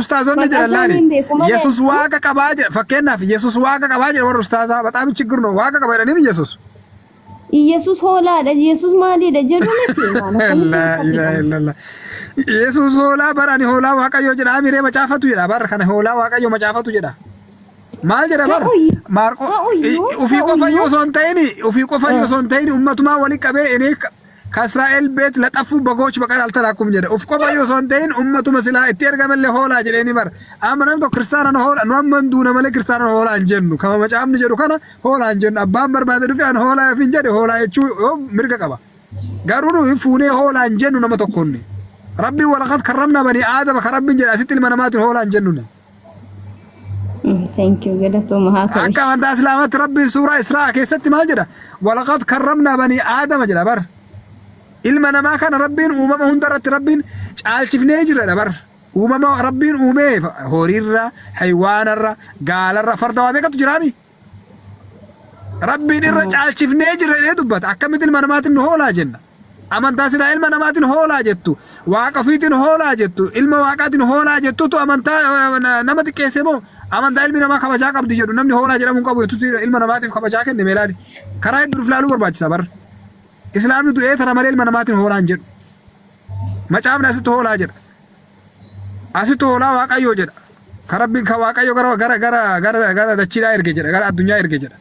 Ustaazonni Maqaa jedhan isaanii laali. hin beeku malee. Yesus waaqa qabaa jedha. Fakkeenyaaf Yesus waaqa qabaa jedha warra ustaazaa በጣም ችግር ነው. Waaqa qaba jedhanii Yesus. Yesus hoolaadha, Yesus maaliidha jedhu miti. Waan akkamitti Laa ilaaha akkasii illallah. Yesus hoolaa bara ani hoolaa waaqayyoo jedha amiree macaafatu jedha bara kana hoolaa waaqayyoo macaafatu jedha. Maal jedha bara? Ta'uyyuu Maarqoo ta'uyyuu ufii qofa ta'uyyuu osoo hin ta'in ufii qofa osoo hin ta'in ummatumaa waliin qabee እኔ ከእስራኤል ቤት ለጠፉ በጎች በቀር አልተላኩም jedhe. Uf qofa osoo hin ta'in ummatuma silaa itti ergamallee hoolaa jedheeni bara. Amma namni tokko kiristaanaan hoolaa nu amma hin duuna malee kiristaanaan hoolaa hin jennu. Kama macaafni jedhu kana hoolaa hin jennu. Abbaan barbaade dhufe an hoolaa ofiin jedhe hoolaa jechuu yoo mirga qaba. Garuu nu fuunee hoolaa hin jennu nama tokkoonni. Rabbiin ولقد كرمنا بني آدم ka rabbiin jedhe asitti ilma namaatiin hoolaa hin jennu. Thank you, galatooma haa ta'u. Akka amantaa Islaamaatti rabbiin suuraa Israa keessatti maal jedha? ولقد كرمنا بني آدم jedha bar. Ilma namaa kana rabbiin uumama hunda irratti rabbiin caalchifnee jira bar. Uumama rabbiin uumee horiirra, haywaanarra, gaalarra, farda waa meeqatu jiraami? Rabbiin irra caalchifnee jira jedhee dubbata. Akkamitti ilma namaatiin nu hoolaa jenna? Amantaa silaa ilma namaatiin hoolaa jettu, waaqa ofiitiin hoolaa jettu, ilma waaqaatiin hoolaa jettutu amantaa nama xiqqeesse moo amantaa ilmi namaa kabajaa qabdi jedhu namni hoolaa jedhamu hin qabu jettutu ilma namaatiif kabajaa kenne meelaani. Karaa hedduu ilaaluu barbaachisa bar. Islaamni du'ee tara malee ilma namaatiin hoolaa hin jedhu. Macaafni asitti hoolaa jedha. Asitti hoolaa waaqayyoo jedha. Ka rabbiin ka waaqayyo gara gara gara gara gara dachiidhaa erge jedha gara addunyaa erge jedha.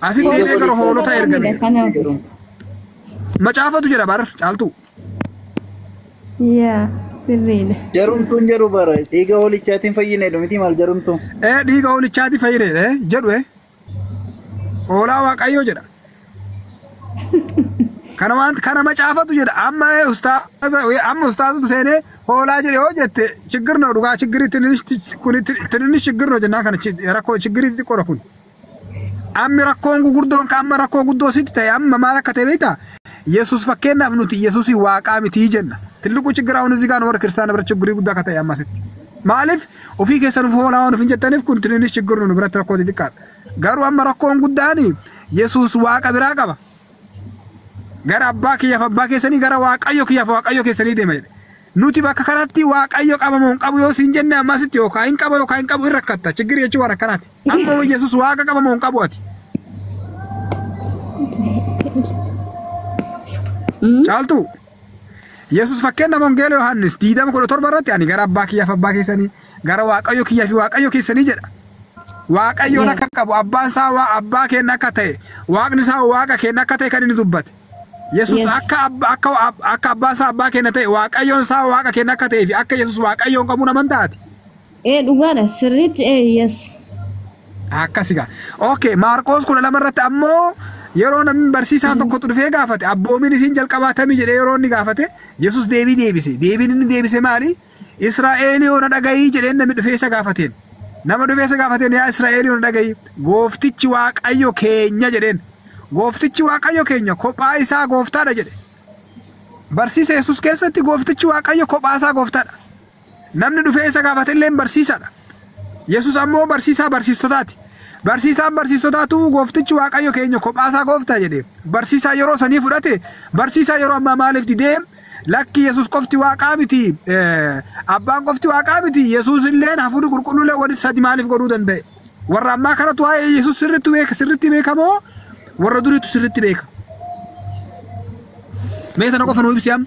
Asitti Dhiiga deebi'ee gara hoolota holichaatiin ergame jedha. Kanaaf. jarumtu. Macaafatu jedha bar caaltuu. Yaa sirriidha. Jarumtuun jedhu bara dhiiga holichaatiin fayyine miti maal jarumtu? Ee dhiiga hoolichaati fayyine jedhu hoolaa waaqayyoo jedha. Kana waan kana macaafatu jedha amma ustaaza amma ustaazatu seenee hoolaa jedhe yoo jette ችግር ነው dhugaa ችግር ትንሽ kun ትንሽ ችግር ነው jennaan kana rakkoo ችግር xiqqoodha kun. Ammi rakkoon gurguddoon ka amma rakkoo guddoo sitti ta'e amma maal akka ta'e beektaa? Yesus fakkeenyaaf nuti Yesuusii waaqaa mitii jenna. ትልቁ ችግር አሁን እዚህ ጋር ነው warra kiristaana bira ችግር guddaa akka ta'e amma asitti. Maaliif ofii keessan uf hoolaa waan of hin jettaniif kun ትንሽ ችግር ነው nu biratti rakkoo xixiqqaadha. Garuu amma rakkoon guddaan Yesuus waaqa biraa qaba. Gara abbaa kiyyaaf abbaa keessanii gara waaqayyo kiyyaaf waaqayyo keessanii deema jedhe. Nuti bakka kanatti waaqayyo qaba moo hin qabu yoo siin jenne amma asitti yookaan hin qaba yookaan hin qabu hin rakkatta. ችግር jechuun waan akkanaati. Amma Yesuus waaqa qaba moo hin qabu ati? Caaltuu. Yesuus fakkeenya Wangeela Yohaannis 20:17 irratti ani gara abbaa kiyyaaf abbaa keessanii gara waaqayyo kiyyaa fi waaqayyo keessanii jedha. Waaqayyoon akka qabu abbaan isaa waa abbaa keenya akka ta'e waaqni isaa waaqa keenya akka ta'e kan inni dubbate. Yesuus akka akka akka abbaan isaa abbaa keenya ta'e waaqayyoon isaa waaqa keenya akka ta'ee fi akka Yesuus waaqayyoon qabuun amantaati. Ee dhugaadha sirriitti ee yes. Akkasi gaa. Okay, Maarqoos 12 irratti ammoo yeroo namni barsiisaan tokkotu dhufee gaafate abboomiin isiin jalqabaatamii jedhee yeroo inni gaafate Yesuus deebii deebise. Deebiin inni deebise maali? Israa'eel yoo na dhagayii jedheen namni dhufee isa gaafateen. Nama dhufee isa gaafateen yaa Israa'eel yoo na dhagayii gooftichi waaqayyo keenya jedheen. Gooftichi waaqayyo keenya kophaa isaa gooftaadha jedhe. Barsiisa Yesuus keessatti gooftichi waaqayyo kophaa isaa gooftaadha. Namni dhufee isa gaafate illee barsiisaadha. Yesuus ammoo barsiisaa barsiistotaati. Barsiisaan barsiistotaatu gooftichi waaqayyo keenya kophaasaa gooftaa jedhe. Barsiisaa yeroo sanii fudhate barsiisaa yeroo ammaa maaliif didee lakki Yesuus qofti waaqaa miti abbaan qofti waaqaa miti Yesuus illeen hafuurri qulqulluullee walitti sadi maaliif godhuu danda'e? Warra ammaa kanatu waa'ee Yesuus sirriitti beeka sirriitti beekamoo warra duriitu sirriitti beeka? Mee tana qofa nu ibsi amma.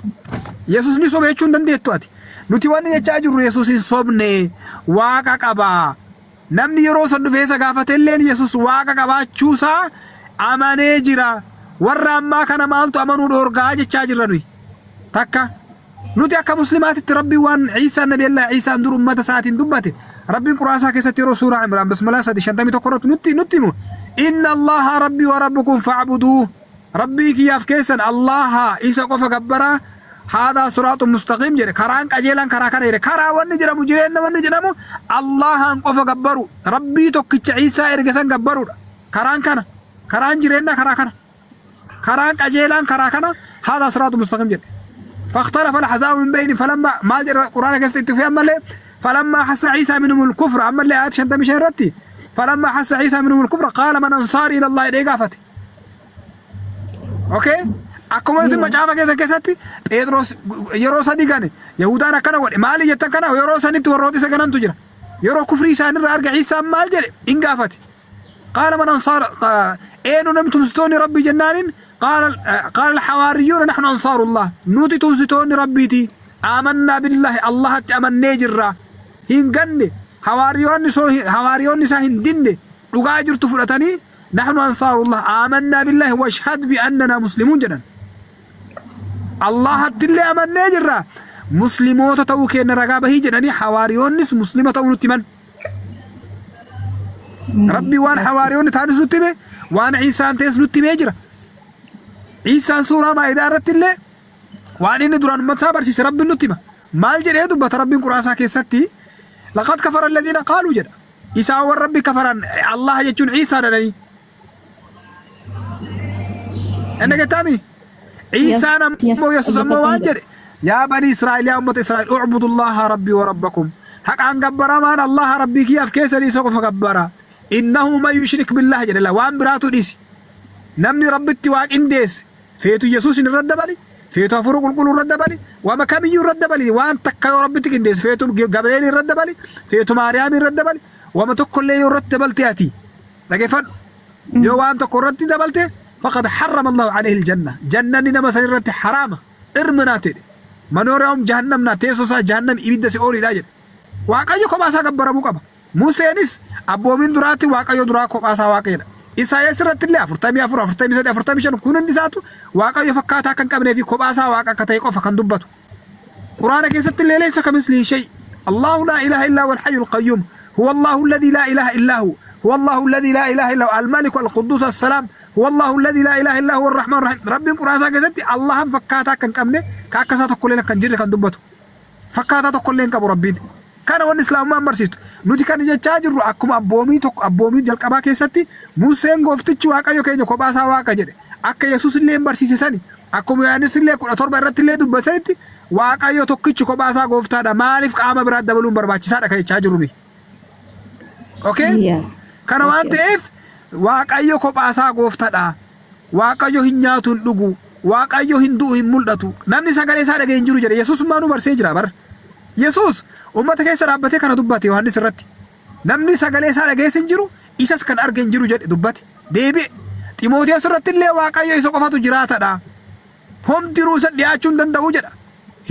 Yesuus ni sobe jechuu hin dandeettu ati. Nuti wanni jechaa jirru Yesuus hin sobne waaqa qaba. Namni yeroo san dhufee isa gaafate illeen Yesuus waaqa qabaachuusaa amanee jira. Warra ammaa kana maaltu amanuu dhoorgaa jechaa jirra nuyi. Takka nuti akka muslimaatitti rabbiin waan Ciisaan nabiyallaa Ciisaan dur ummata isaatiin dubbate rabbiin quraana isaa keessatti yeroo suuraa Imraan basmalaa 3:51 irratti nutti himu. إن الله ربي وربكم فاعبدوه rabbii kiyyaaf keessan Allaha isa qofa gabbaraa هذا صراط مستقيم jedhe karaan qajeelaan karaa kana jedhe karaa wanni jedhamu jireenya wanni jedhamu Allahan qofa gabbaru rabbii tokkicha Ciisaa erga san gabbaruudha karaan kana karaan jireenya karaa kana karaan qajeelaan karaa kana هذا صراط مستقيم jedhe. فاختلف الأحزاب من بينهم فلما ما جرى القرآن كست في أما فلما حس عيسى منهم الكفر أما اللي آيات شنتمي شهرتي فلما حس عيسى منهم الكفر قال من أنصاري إلى الله إليه قافته. Okay. Akkuma isin macaafa keessa keessatti Phexros yeroo sadi gane, Yahudaan akkana godhe, maali jettan kana yeroo sanitti warroota isa ganantu jira. Yeroo kufrii isaanirraa arga Iisaan maal jedhe in gaafate. قال من أنصار أين نم تمستوني ربي جنان قال قال الحواريون نحن أنصار الله نوتي تمستوني ربيتي آمنا بالله الله أمني جرا هنغني حواريون سو حواريون نسا هندن dhugaa jirtu fudhatanii نحن أنصار الله آمنا بالله واشهد بأننا مسلمون جنان الله illee amannee jirra musliimoota ta'uu keenya ragaa bahii jedhanii hawaariyoonnis muslima ta'uu nutti himan. Rabbi waan hawaariyoonni ta'anis nutti hime, waan Iisaan ta'es nutti himee jira. Iisaan suuraa Maa'idaa irratti illee waan inni duraan uummata isaa barsiise Rabbiin nutti hima. Maal jedhee dubbata Rabbiin Qur'aana isaa keessatti? لقد كفر الذين قالوا jedha. Isaan warra Rabbi kafaran Allah jechuun Iisaa dhadhanii. Inni gattaami? Iisaan ammoo Yesuus ammoo waan jedhe yaa bani Israa'el, yaa uummata Israa'el, اعبدوا الله ربي وربكم, haqaan gabbaramaan Allah rabbii kiyyaaf keessanii isa qofa gabbara, إنه من يشرك بالله jedhe. La waan biraatu dhiisi, namni rabbitti waaqindeesse, feetu Yesuus irra dabali, feetu hafuura qulqulluu irra dabali, waama kamiyyuu irra dabali, waan takka yoo rabbitti qindeesse, feetu Gabrieel irra dabali, feetu Maariyaam irra dabali, waama tokkollee yoo irratti dabalte, ati dhageeffadhu, yoo waan tokko irratti dabalte, فقد حرم الله عليه الجنة, jannanni nama san irratti haraama irminaa ta'e, መኖሪያውም ጀሀነም ናት, teessoo isaa jahannam ibidda si'oolidha jedhe. Waaqayyo kophaa isaa gabbaramuu qaba. Museenis abboomiin duraatti Waaqayyo duraa kophaa isaa Waaqayyodha. Isaayyaas irratti illee 44, 43, 45 kun hundi isaatu Waaqayyo fakkaataa kan qabnee fi kophaa isaa Waaqa akka ta'e qofa kan dubbatu. Quraana keessatti illee ليس كمثله شيء, الله لا إله إلا هو الحي القيوم, هو الله الذي لا إله إلا هو, هو الله الذي لا إله إلا هو الملك القدوس السلام, هو الله الذي لا إله إلا هو الرحمن الرحيم. Rabbiin Quraana isaa keessatti Allahan fakkaataa kan qabne, ka akka isaa tokkollee kan jirre kan dubbatu. Fakkaataa tokkollee hin qabu Rabbiin. Kana wanni Islaamummaan barsiistu. Nuti kan jechaa jirru akkuma abboomii tokko, abboomii jalqabaa keessatti Museen gooftichi Waaqayyo keenya kophaa isaa Waaqa jedhe. Akka Yesuus illee hin barsiise sani. Akkuma Yohaannis illee 17 irratti illee dubbatetti Waaqayyo tokkichi kophaa isaa gooftaadha. Maaliif qaama biraatti dabaluun barbaachisaadha kan jechaa jirru nuyi. Okay? Yeah. Kana waan ta'eef Waaqayyo kophaa isaa gooftaadha. Waaqayyo hin nyaatu, hin dhugu. Waaqayyo hin du'u, hin mul'atu. Namni sagalee isaa dhaga'e hin jiru jedhe. Yesuus maanuu barsee jira bar. Yesuus uummata keessa dhaabbatee kana dubbate Yohaannis irratti. Namni sagalee isaa dhaga'es hin jiru, isas kan arge hin jiru jedhe dubbate. Deebi'e. Ximootees irratti illee Waaqayyo isa qofatu jiraatadha. Homtiruu isa dhiyaachuu hin danda'u jedha.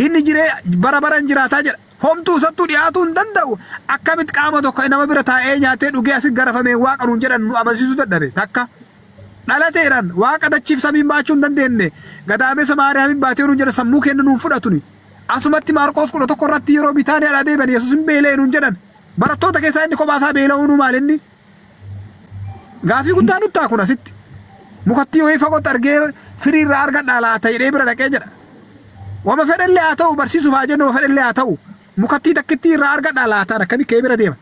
Inni jiree bara baran jiraataa jedha. Homtuu isattuu dhiyaatuu hin danda'u. Akkamitti qaama tokko nama bira taa'ee nyaatee dhugee asitti garafamee Waaqa nuun jedhan nu amansiisuu dadhabe takka. Dhalateedhaan Waaqa dachiif samiin baachuu hin dandeenye. Gadaamessa Maariyaamin baatee nuun jedhan sammuu kenna nuun fudhatuni. Asumatti Maarqoos 11 irratti yeroo Bitaaniyaadhaa deebi'an Yesuus hin beela'e nuun jedhan. Barattoota keessaa inni kophaa isaa beela'uu nu maal inni? Gaafii guddaa nutti haa kun asitti. Mukattii wayii fagootti argee firii irraa argadhaa laata jedhee bira dhaqee jedha. Wama fedhallee haa ta'u, barsiisuuf haa jennu, wama fedhallee haa ta'u, mukattii takkittii irraa argadhaa laataan akkamii ka'ee bira deema?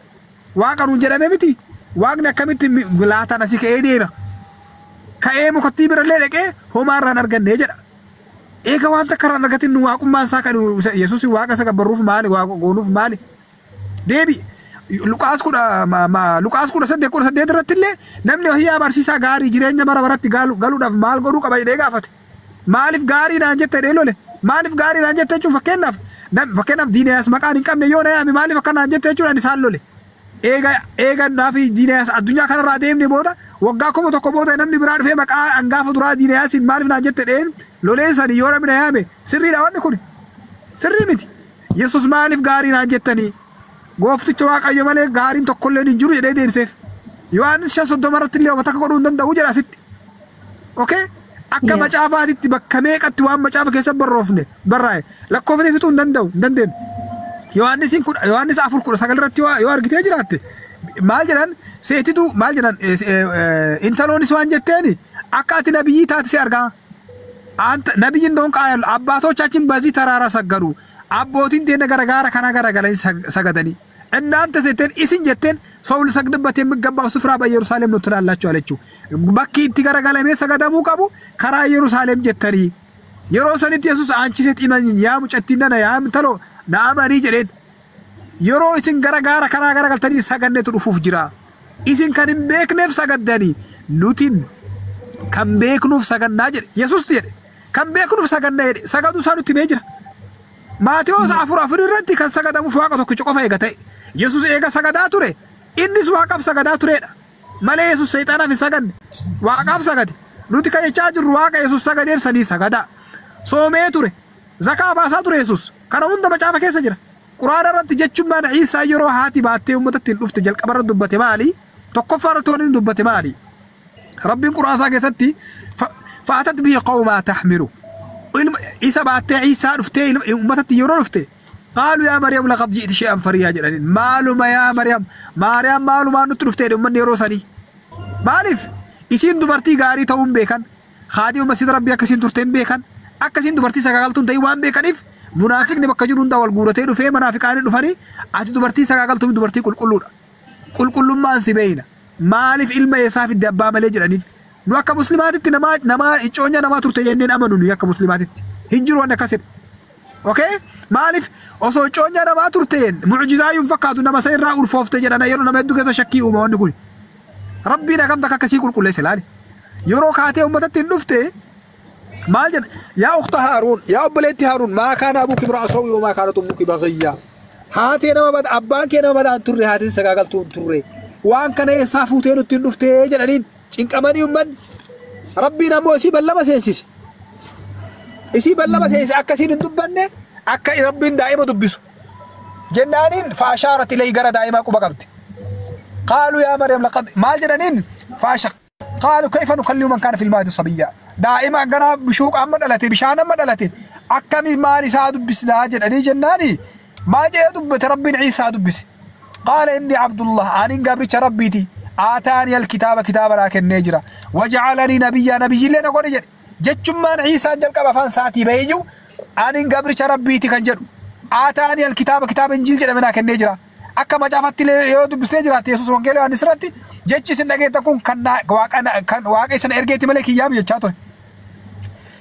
Waaqa nuun jedhame miti. Waaqni akkamitti laataan asii ka'ee deema? Ka'ee mukattii birallee dhaqee homaa irraan argannee jedha. Eega waan takka irraan argatin nu waaqummaan isaa kan Yesuus Waaqa isa gabbaruuf maali? Waaqa goonuuf maali? Deebi. Luqaas 18:18 irratti illee namni hiyyaa barsiisaa gaarii, jireenya bara baratti galuudhaaf maal godhuu qaba jedhee gaafate. Maaliif gaarii naan jette jedhee lole. Maaliif gaarii naan jette jechuun fakkeenyaaf Diinayaas maqaan hin qabne yoo na yaame, maaliif akka naan jette jechuun ani isaan lole. Eega naafi Diinayaas addunyaa kanarraa deemne booda, waggaa 1000 booda, namni biraa dhufee maqaa hangaafa duraa Diinayaasiin maaliif naan jette dheen lolee sani yoo namni na yaame, sirriidha wanni kun? Sirrii miti. Yesus maaliif gaarii naan jettanii? Goofticha Waaqayyo malee gaariin tokkollee hin jiru jedhee deemseef. Yohaannis 5:30 irratti illee uummata akka godhuu hin danda'u jedha asitti. Okay? Akka macaafaatitti bakka meeqatti waan macaafa keessa barroofne barraa'e lakkoofne fixuu hin danda'u, hin dandeenyu. Yohaannis 4:19 irratti yoo argitee jiraatte maal jedhan? Seetitu maal jedhan? Intaloonis waan jetteeni, akka ati nabiyyii taate si argaa. አንተ ነቢይ እንደሆንክ አያለሁ። አባቶቻችን በዚህ ተራራ ሰገዱ፣ abbootiin teenya gara gaara kana garagalanii sagadanii እናንተ jetteen isin jetteen ሰው ሊሰግድበት የሚገባው ስፍራ በኢየሩሳሌም ነው ትላላችሁ አለችው። Bakki itti garagalamee sagadamuu qabu karaa Yerusaalem jettanii. Yeroo sanitti Yesuus አንቺ ሴት እመኚኝ, yaa mucattii nana, yaa intaloo na amanii jedheen. Yeroo isin gara gaara kanaa garagaltanii sagannetu dhufuuf jira. Isin kan hin beekneef sagaddanii, nutin kan beeknuuf sagannaa jedhe Yesuus jedhe. Kan beeknuuf saganna jedhe sagaduu isaa nutti himee jira. Maatewos 4:4 irratti kan sagadamuuf waaqa tokkicha qofa eega ta'e. Yesus eega sagadaa ture. Innis waaqaaf sagadaa turedha. Malee Yesus seexanaaf hin saganne. Waaqaaf sagade. Nuti kan jechaa jirru waaqa Yesus sagadeef sanii sagadaa. Soomee ture. Zakaa baasaa ture Yesus. Kana hunda macaafa keessa jira. Quraana irratti jechummaan Iisaa yeroo haati baattee uummatatti hin dhufte jalqaba irratti dubbate maali? Tokkoffaa irratti wanni inni dubbate maali? Rabbiin quraana isaa keessatti fa'atat bihi qawmaa taxmilu. Ilma isa baattee Iisaa dhuftee uummatatti yeroo dhufte qaalu yaa Maryam laqad ji'ti shay'an fariyaa jedhaniin maaluma yaa Maryam Maariyaam maalumaan nutti dhuftee uummanni yeroo sanii. Maaliif isiin dubartii gaarii ta'uu hin beekan haadhi masjida rabbii akkasiin turte hin beekan akkasiin dubartii sagaagaltuun ta'ii waan beekaniif munaafiqni bakka jiru hundaa wal guuratee dhufee munaafiqaanii dhufanii ati dubartii sagaagaltuun dubartii qulqulluudha. Qulqullummaan si beeyna. Maaliif ilma eessaa fidde abbaa malee jedhaniin. Nu akka muslimaatitti nama nama icoonya namaa turte jenneen amanu nuyi akka muslimaatitti. Hin jiru wanni akkasidha. Okay? Maaliif osoo icoonya namaa turte mucjizaa hin fakkaatu nama isa irraa ulfoofte jedhana yeroo nama hedduu keessa shakkii uuma wanni kun. Rabbiin akkam takka akkasii qulqulleesse laali. Yeroo kaatee uummatatti hin dhufte maal jedha yaa ukhta Haaruun yaa obboleetti Haaruun maa kaana abuuki imra'a sawii wa maa kaanat ummuki baghiyya. Haatee nama bada abbaan kee nama badaan turre haatiin sagaagaltuu hin turre. Waan kana eessaa fuutee nutti hin dhuftee jedhaniin cinqamanii uummanni. Rabbiin ammoo isii ballama seensise. Isii ballama seensise akka isiin hin dubbanne akka Rabbiin daa'ima dubbisu. Jennaaniin faashaarat ilay gara daa'imaa quba qabde. Qaaluu yaa Maryam laqad maal jedhaniin faasha qaaluu kayfa nukallimu man kaana fil mahdi sabiyya. Daa'ima gara bishuuqa amma dhalate bishaan amma dhalate akkami maal isaa dubbisnaa jedhanii jennaani maal jedhee dubbate Rabbiin Iisaa dubbise. Qaala inni Abdullah anin gabricha Rabbiiti. Aataani alkitaaba kitaaba naa kennee jira. Waja'alanii nabiyyaa nabiyyillee na godhe jedhe. Jechummaan Iisaan jalqaba afaan isaatii bahee jiru anin gabricha Rabbiiti kan jedhu. Aataani alkitaaba kitaaba Injiil jedhame naa kennee jira. Akka macaafatti illee yoo dubbistee jiraatte Yesuus Wangeela Yohaannis irratti jechi isin dhageettan kun kan waaqa kan waaqa isin ergeetti malee kiyyaam jechaa ture.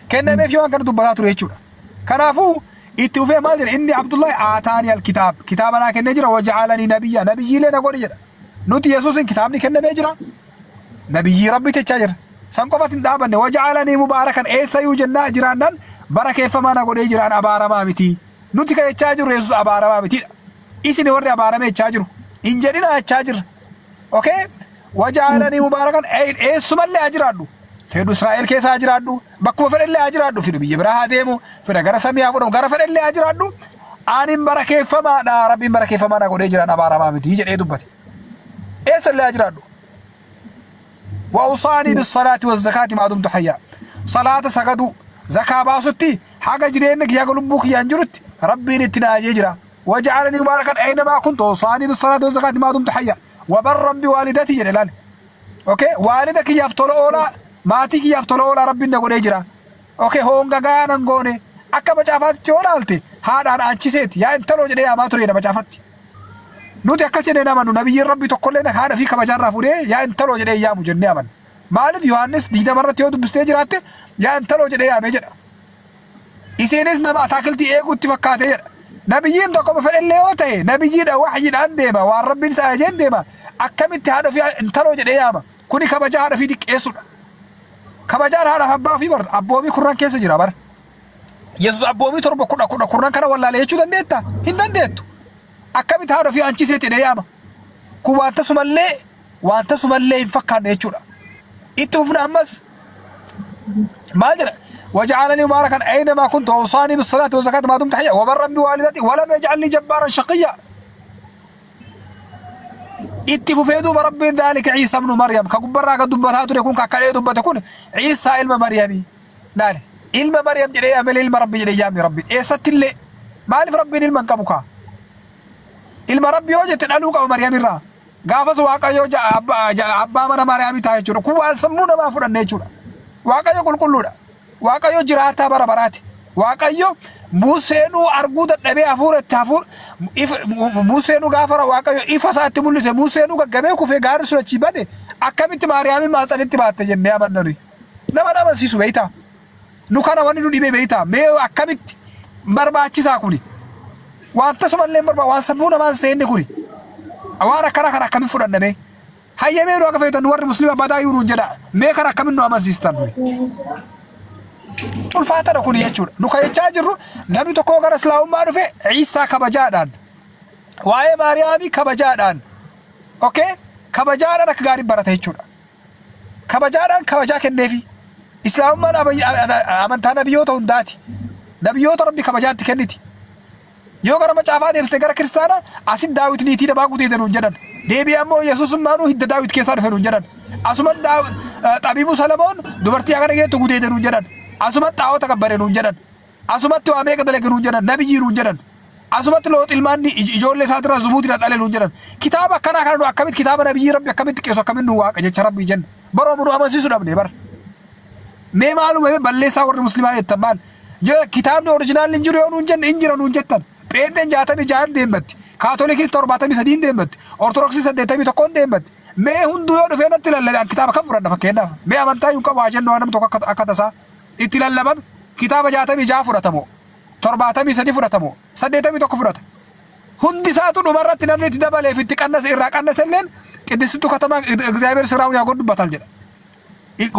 Kennameef yoo kana dubbataa ture jechuudha. Kanaafuu itti ufee maal jedhe inni Abdullahi aataani alkitaab kitaaba naa kennee jira waja'alanii nabiyya nabiyyiilee na godhe jedha. Nuti Yesuusin kitaabni kennamee jira. Nabiyyii Rabbi jechaa jira. San qofatti hin dhaabanne waja'alanii mubaarakan eessayyuu jennaa jiraannan barakeeffamaa na godhee jiraan abaaramaa miti. Nuti kan jechaa jirru Yesuus abaaramaa mitiidha. Isin warri abaarame jechaa jiru. Hin jedhina jechaa jirra. Okay? Waja'alanii mubaarakan eessumallee haa jiraadhu. Fedhu Israa'el keessa haa jiraadhu. Bakkuma fedhellee haa jiraadhu. Fedhu biyya biraa haa deemu. Fedha gara samii haa godhamu. Gara fedhellee haa jiraadhu. Anin barakeeffamaadha. Rabbiin barakeeffamaa na godhee jiraan abaaramaa miti jedhee dubbate. Eessallee haa jiraadhu. وأوصاني بالصلاة والزكاة ما دمت حيا صلاة سجدوا زكاة باسطي حاجة جرينك يا قلبك يا انجرت ربي نتنا يجرا وجعلني مباركا أينما كنت أوصاني بالصلاة والزكاة ما دمت حيا وبرا بوالدتي جلال أوكي والدك يفتل أولا ماتيك يفتل أولا ربي نقول يجرا أوكي هونغا غانا نغوني أكا مجافات تيولالتي هذا أنا أنشيسيت يا انتلو جدي يا ما تريد مجافات Nuti akkas jennee amannu nabiyyiin rabbi tokkollee haadha fi kabajaarraa fuudhee yaa intaloo jedhee yaamu jennee amanna. Maaliif Yohaannis 20 irratti yoo dubbistee jiraatte yaa intaloo jedhee yaamee jedha. Isiinis nama ataakiltii eeguutti fakkaatee jedha. Nabiyyiin tokko fedhellee yoo ta'e nabiyyiidha waxyiidhaan deema waan rabbiin isaa ajajeen deema akkamitti haadha fi intaloo jedhee yaama. Kuni kabajaa haadha fi xiqqeessudha. Kabajaan haadhaaf abbaa ofii bara abboomii kurnan keessa jira bara. Yesuus abboomii 7 10 10 kurnan kana wallaalee jechuu dandeetta? Hin dandeettu. Akkamitti haadha ofii anchiseetti jedhee yaama. Kun waan tasumallee hin fakkaanne jechuudha. Itti fufna ammas maal jedha? وجعلني مباركا أينما كنت وأوصاني بالصلاة والزكاة ما دمت حيا وبرا بوالدتي ولم يجعلني جبارا شقيا. Itti fufee duuba Rabbiin ذلك عيسى ابن مريم ka gubbarraa ka dubbataa ture kun ka akkanee dubbate kun Ciisaa ilma Maryamii. Laale ilma Maryam jedhee yaamee ilma Rabbi jedhee yaamne Rabbiin eessatti illee maaliif Rabbiin ilma hin qabu kaa? Ilma Rabbi yoo jette dhaluu qaba Maryam irraa. Gaafas Waaqayyo abbaa mana Maariyaamii ta'a jechuudha. Kun waan sammuu namaa fudhanne jechuudha. Waaqayyo qulqulluudha. Waaqayyo jiraataa bara baraati. Waaqayyo Museenuu arguu dadhabee hafuura itti hafuur Museenuu gaafa Waaqayyo ifa isaatti mul'ise Museenuu gaggamee kufee gaarri sun achii bade akkamitti Maariyaamiin maatsanitti baatte jennee amanna nuyi. Nama amansiisu beektaa? Nu kana wanni nu dhibee beektaa? Mee akkamitti barbaachisaa kuni? Waan tasumallee waan sammuu namaan seenne kuni. Waan akkana kana akkamitti fudhanname? Hayyamee nu akka feetan warri musliima badaa iyyuu nuun jedha. Mee kana akkamitti nu amansiistan nuyi? Ulfaataadha kun jechuudha. Nu kan jechaa jirru namni tokko gara Islaamummaa dhufe Iisaa kabajaadhaan, waa'ee Maariyaamii kabajaadhaan, okay, kabajaadhaan akka gaarii barata jechuudha. Kabajaadhaan kabajaa kenneefi. Islaamummaan amantaa nabiyyoota hundaati. Nabiyyoota Rabbi kabajaatti kenniti. Yoo gara macaafaa deemte, gara kiristaanaa, asit Daawit niitii namaa gudeede nuun jedhan. Deebi'ee ammoo Yesuusummaanuu hidda Daawit keessaa dhufe nuun jedhan. Asuma Xabiibuu Salamoon dubartii akkana geettu gudeede nuun jedhan. Asumatti xaa'oota gabbare nuun jedhan. Asumatti waa meeqa dalage nuun jedhan. Nabiyyii nuun jedhan. Asumatti Loox ilmaan ijoollee isaatirraa zumuutiin dhale nuun jedhan. Kitaaba akkanaa kana nu akkamitti kitaaba nabiyyii Rabbi akkamitti qeessu, akkamitti nu waaqa jecha Rabbii jenna? Baroomu nu amansiisuu dhabne bara. Mee maaluma mee balleessaa warri muslimaa jettan maal? Jee kitaabni originalli hin jiru yoo nuun jenne, hin jira nuun jettan. Pheenxeen 66n deemmatti. Kaatolikiin 73n deemmatti. Ortodoksii 81n deemmatti. Mee hunduu yoo dhufee natti lallabe, an kitaaba kam fudhadha fakkeenyaaf? Mee amantaa hin qabu haa jennu, waan namni tokko akka tasaa itti lallabame kitaaba 66 fudhatamoo? 73 fudhatamoo? 81 fudhata? Hundi isaatu dhumarratti namni itti dabaleef itti qannase irraa qannase illeen qiddisittu katamaa እግዚአብሔር ስራውን ያጎድበታል jedha.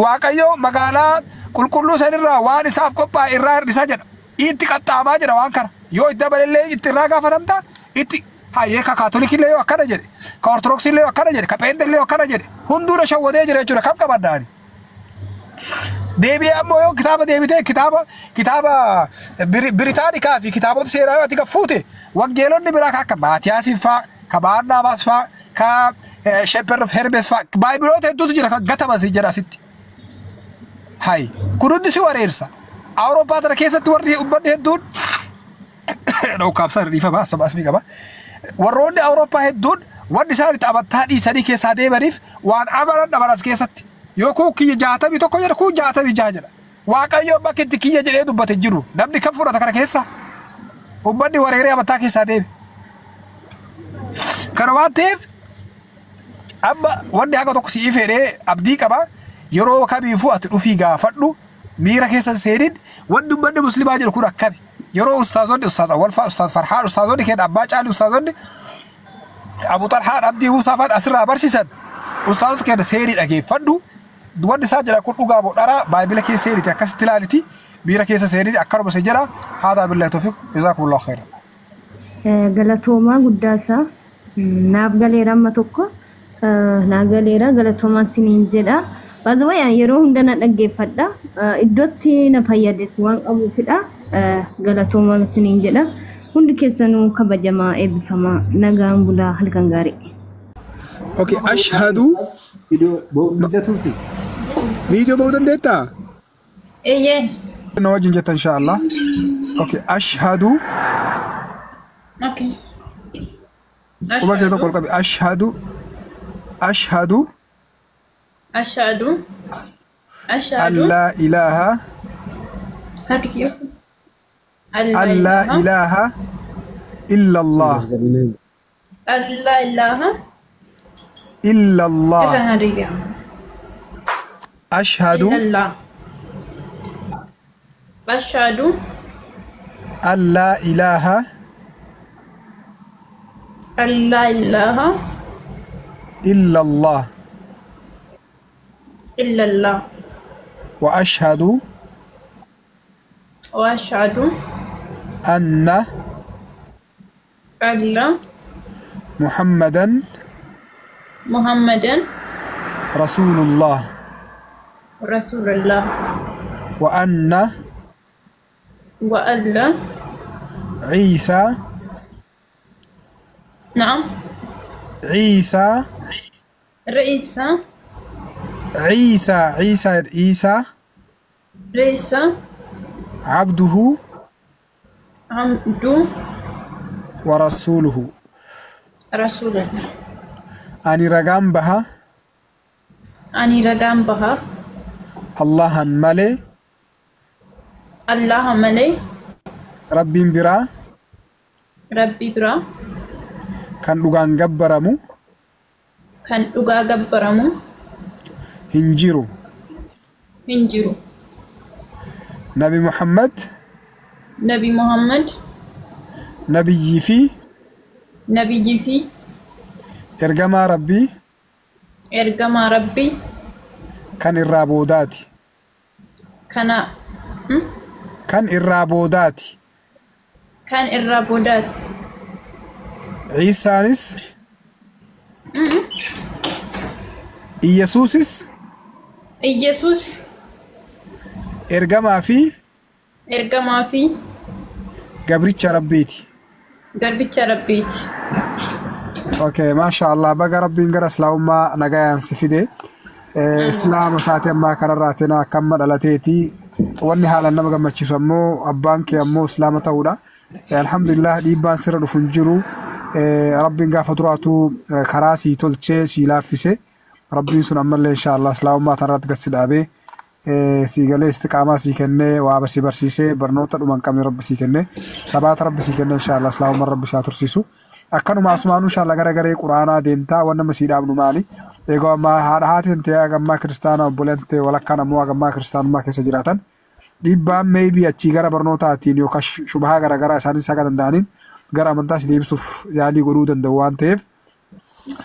Waaqayyo magaalaa qulqulluu sanirraa waan isaaf qophaa'e irraa hir'isa jedha. Itti qaxxaamaa jedha waan kana. Yoo itti dabalellee itti irraa gaafatamta, itti hayyee ka kaatolikillee yoo akkana jedhe, ka ortodoksiillee yoo akkana jedhe, ka pheenxellee yoo akkana jedhe, hunduudha shawwadee jira jechuudha, kam qabaddaani? Deebi'ee ammoo yoo kitaaba deebitee kitaaba Biritaanikaa fi kitaabota seeraa yoo ati fuute, wangeelonni biraa ka akka Maatiyaasiin faa, ka Baarnaabaas faa, ka Shepherd of Hermes faa, baayibiloota hedduutu jira kan gataman si jedha asitti. Hay, kun hundi si wareersa. Awurooppaa tana keessatti warri uummanni hedduun dhokkaabsaa dhiifama asuma asmii qaba. Warroonni Awurooppaa hedduun wanni isaan itti amantaa dhiisanii keessaa deemaniif waan amanan dhaban as keessatti. Yoo kun kiyya 61 jedha, kun 66 jedha. Waaqayyo bakka itti kiyya jedhee dubbate hin jiru. Namni kam fudhata kana keessa? Uummanni wareeree amantaa keessaa deeme. Kana waan ta'eef amma wanni haga tokko si'ii fedhee abdii qaba. Yeroo kamiifuu ati dhufii gaafadhu, miira keessa seenin. Wanni uummanni muslimaa jedhu kun akkami? Yeroo ustaazonni, ustaaz Awwal fa'aa, ustaaz Farhaan, ustaazonni keenya Abbaa Caali, ustaazonni Abu Xalhaan, Abdii Muusaa fa'aan asirraa barsiisan, ustaazota keenya seenii dhageeffadhu. Wanni isaa jedha kun dhugaa moo dharaa, baayibila keessa seeniti akkasitti ilaaliti, miira keessa seeniti akkanuma si jedha. Haadaa billahi tawfiiq, jazaakumullahu khairan. Galatoomaa guddaa isaa naaf galeera, amma tokko naa galeera, galatoomaa siniin jedha. Baay'ee yeroo hunda na dhaggeeffadha. Iddootti na fayyades waan qabuufidha. Galatoomaa siniin jedha. Hundi keessanuu kabajamaa, eebbifamaa, nagaan bulaa, halkan gaarii. Okay, ashhadu. Viidiyoo mijatuufi. Viidiyoo ba'uu dandeettaa? Eeyyee. Na wajjin jetta insha Allah. Okay, ashhadu. Okay. Quba kee tokko ol qabi. Ashhadu. Ashhadu. Ashhadu. Ashhadu. An laa ilaaha. Harki. An laa ilaaha illallah. Allah ilaha. Illallah. Irra hariya. Ashhadu. Illallah. Ashhadu. An laa ilaaha. An laa ilaha. Illallah. Illallah. Wa ashhadu. Wa ashhadu. Anna. Alla. Muhammadan. Muhammadan. Rasuulullah. Rasulullah. Wa anna. Wa alla. Ciisaa. Na'am. Ciisaa. Reisa. Ciisaa, Ciisaa, Ciisaa. Reisa. Abduhu. Abdu. Wa rasuuluhu. Rasulullah. Ani ragaan baha. Ani ragaan baha. Allahan malee. Allah malee. Rabbiin biraa. Rabbi biraa. Kan dhugaan gabbaramu. Kan dhugaa gabbaramu. Hin jiru. Hin jiru. Nabi Muhammad. Nabi Muhammad. Nabiyyii fi. Nabiyyii fi. Ergamaa Rabbii. Ergamaa Rabbii. Kan irraa boodaati. Kana Kan irraa boodaati. Kan irraa boodaati. Ciisaanis Iyyasuusis Iyyasuus ergamaa fi ergamaa fi gabricha Rabbiiti. Garbicha Rabbiiti. Okay, maasha Allah, baga Rabbiin gara islaamummaa nagayaan si fide. Islaama isaatii ammaa kanarraa tena akkamma dhalateeti. Wanni haalaan nama gammachiisu ammoo abbaan kee ammoo islaama ta'uudha. Alhamdulillah, dhiibbaan sirra dhufu hin jiru. Rabbiin gaafa duraatu karaa sii tolchee sii laaffise. Rabbiin sun ammallee insha Allah islaamummaa tanarratti gad si dhaabee sii galee istiqaamaa sii kennee waa si barsiisee barnoota dhuma hin qabne Rabbi sii kennee sabaata Rabbi sii kennee insha Allah islaamummaan Rabbi isaa tursiisu. Akkanuma asumaanuu insha Allah gara garee quraanaa deemtaa waan nama sii dhaabnu maali? Egaa ammaa haadha haati tantee hagammaa kiristaanaa, obboleen tantee walakkaan ammoo hagammaa kiristaanummaa keessa jiraatan. Dhiibbaan maybe achii gara barnootaatiin yookaan shubahaa garaagaraa isaanis haga danda'aniin gara amantaa si deebisuuf yaalii godhuu danda'u waan ta'eef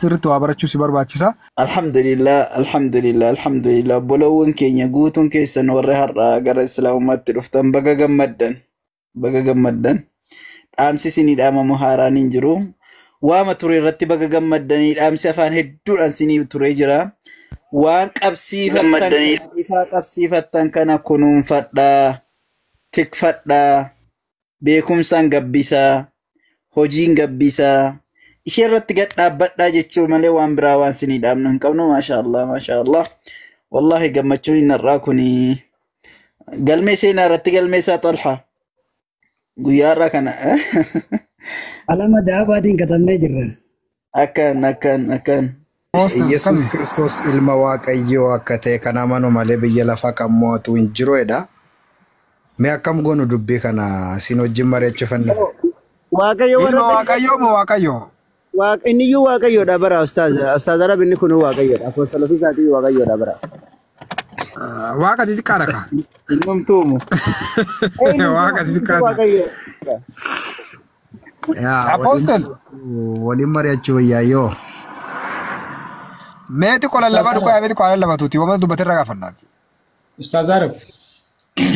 sirriitti waa barachuu si barbaachisa. Alhamdulillah, alhamdulillah, alhamdulillah. Obboloowwan keenya guutuun keessan warra har'aa gara islaamummaatti dhuftan baga gammaddan. Baga gammaddan. Dhaamsi isinii dhaamamu haaraan hin jiru. Waama ture irratti baga gammaddanii dhaamsi afaan hedduudhaan isinii turee jira. Waan qabsiifattan kana, ifaa qabsiifattan kana kunuunfadhaa, tikfadhaa, beekumsaan gabbisaa, hojiin gabbisaa. Ishee irratti gad dhaabbadhaa jechuu malee waan biraa waan isinii dhaamnu hin qabnu. Maasha Allah, maasha Allah. Wallahi gammachuun hin har'aa kuni galmee seenaa irratti galmee isaa Xalha. Guyyaa har'aa kana. Alama daabaatiin katabnee jirra. Akkan akkan akkan. Yesuus Kiristoos ilma Waaqayyoo akka ta'e kan amanu malee biyya lafaa kan mo'atu hin jiruudha. Mee akkam goonu dubbii kana isin wajjin mari'achuufanne? Waaqayyo warra Ilma Waaqayyoo moo Waaqayyoo? Inni iyyuu Waaqayyoodha bara ustaaz. Ustaaz Arab inni kun Waaqayyoodha. Apostolofii isaatii Waaqayyoodha bara. Waaqa xixiqqaadha ka. Innumtuumu. Waaqa xixiqqaadha. Waaqayyoodha. Yaa Apostle. Waliin mari'achuu wayyaa. Mee xiqqoo lallabaa dhugaa mee xiqqoo lallabatuuti wama dubbatirra gaafannaati. ኡስታዝ አረብ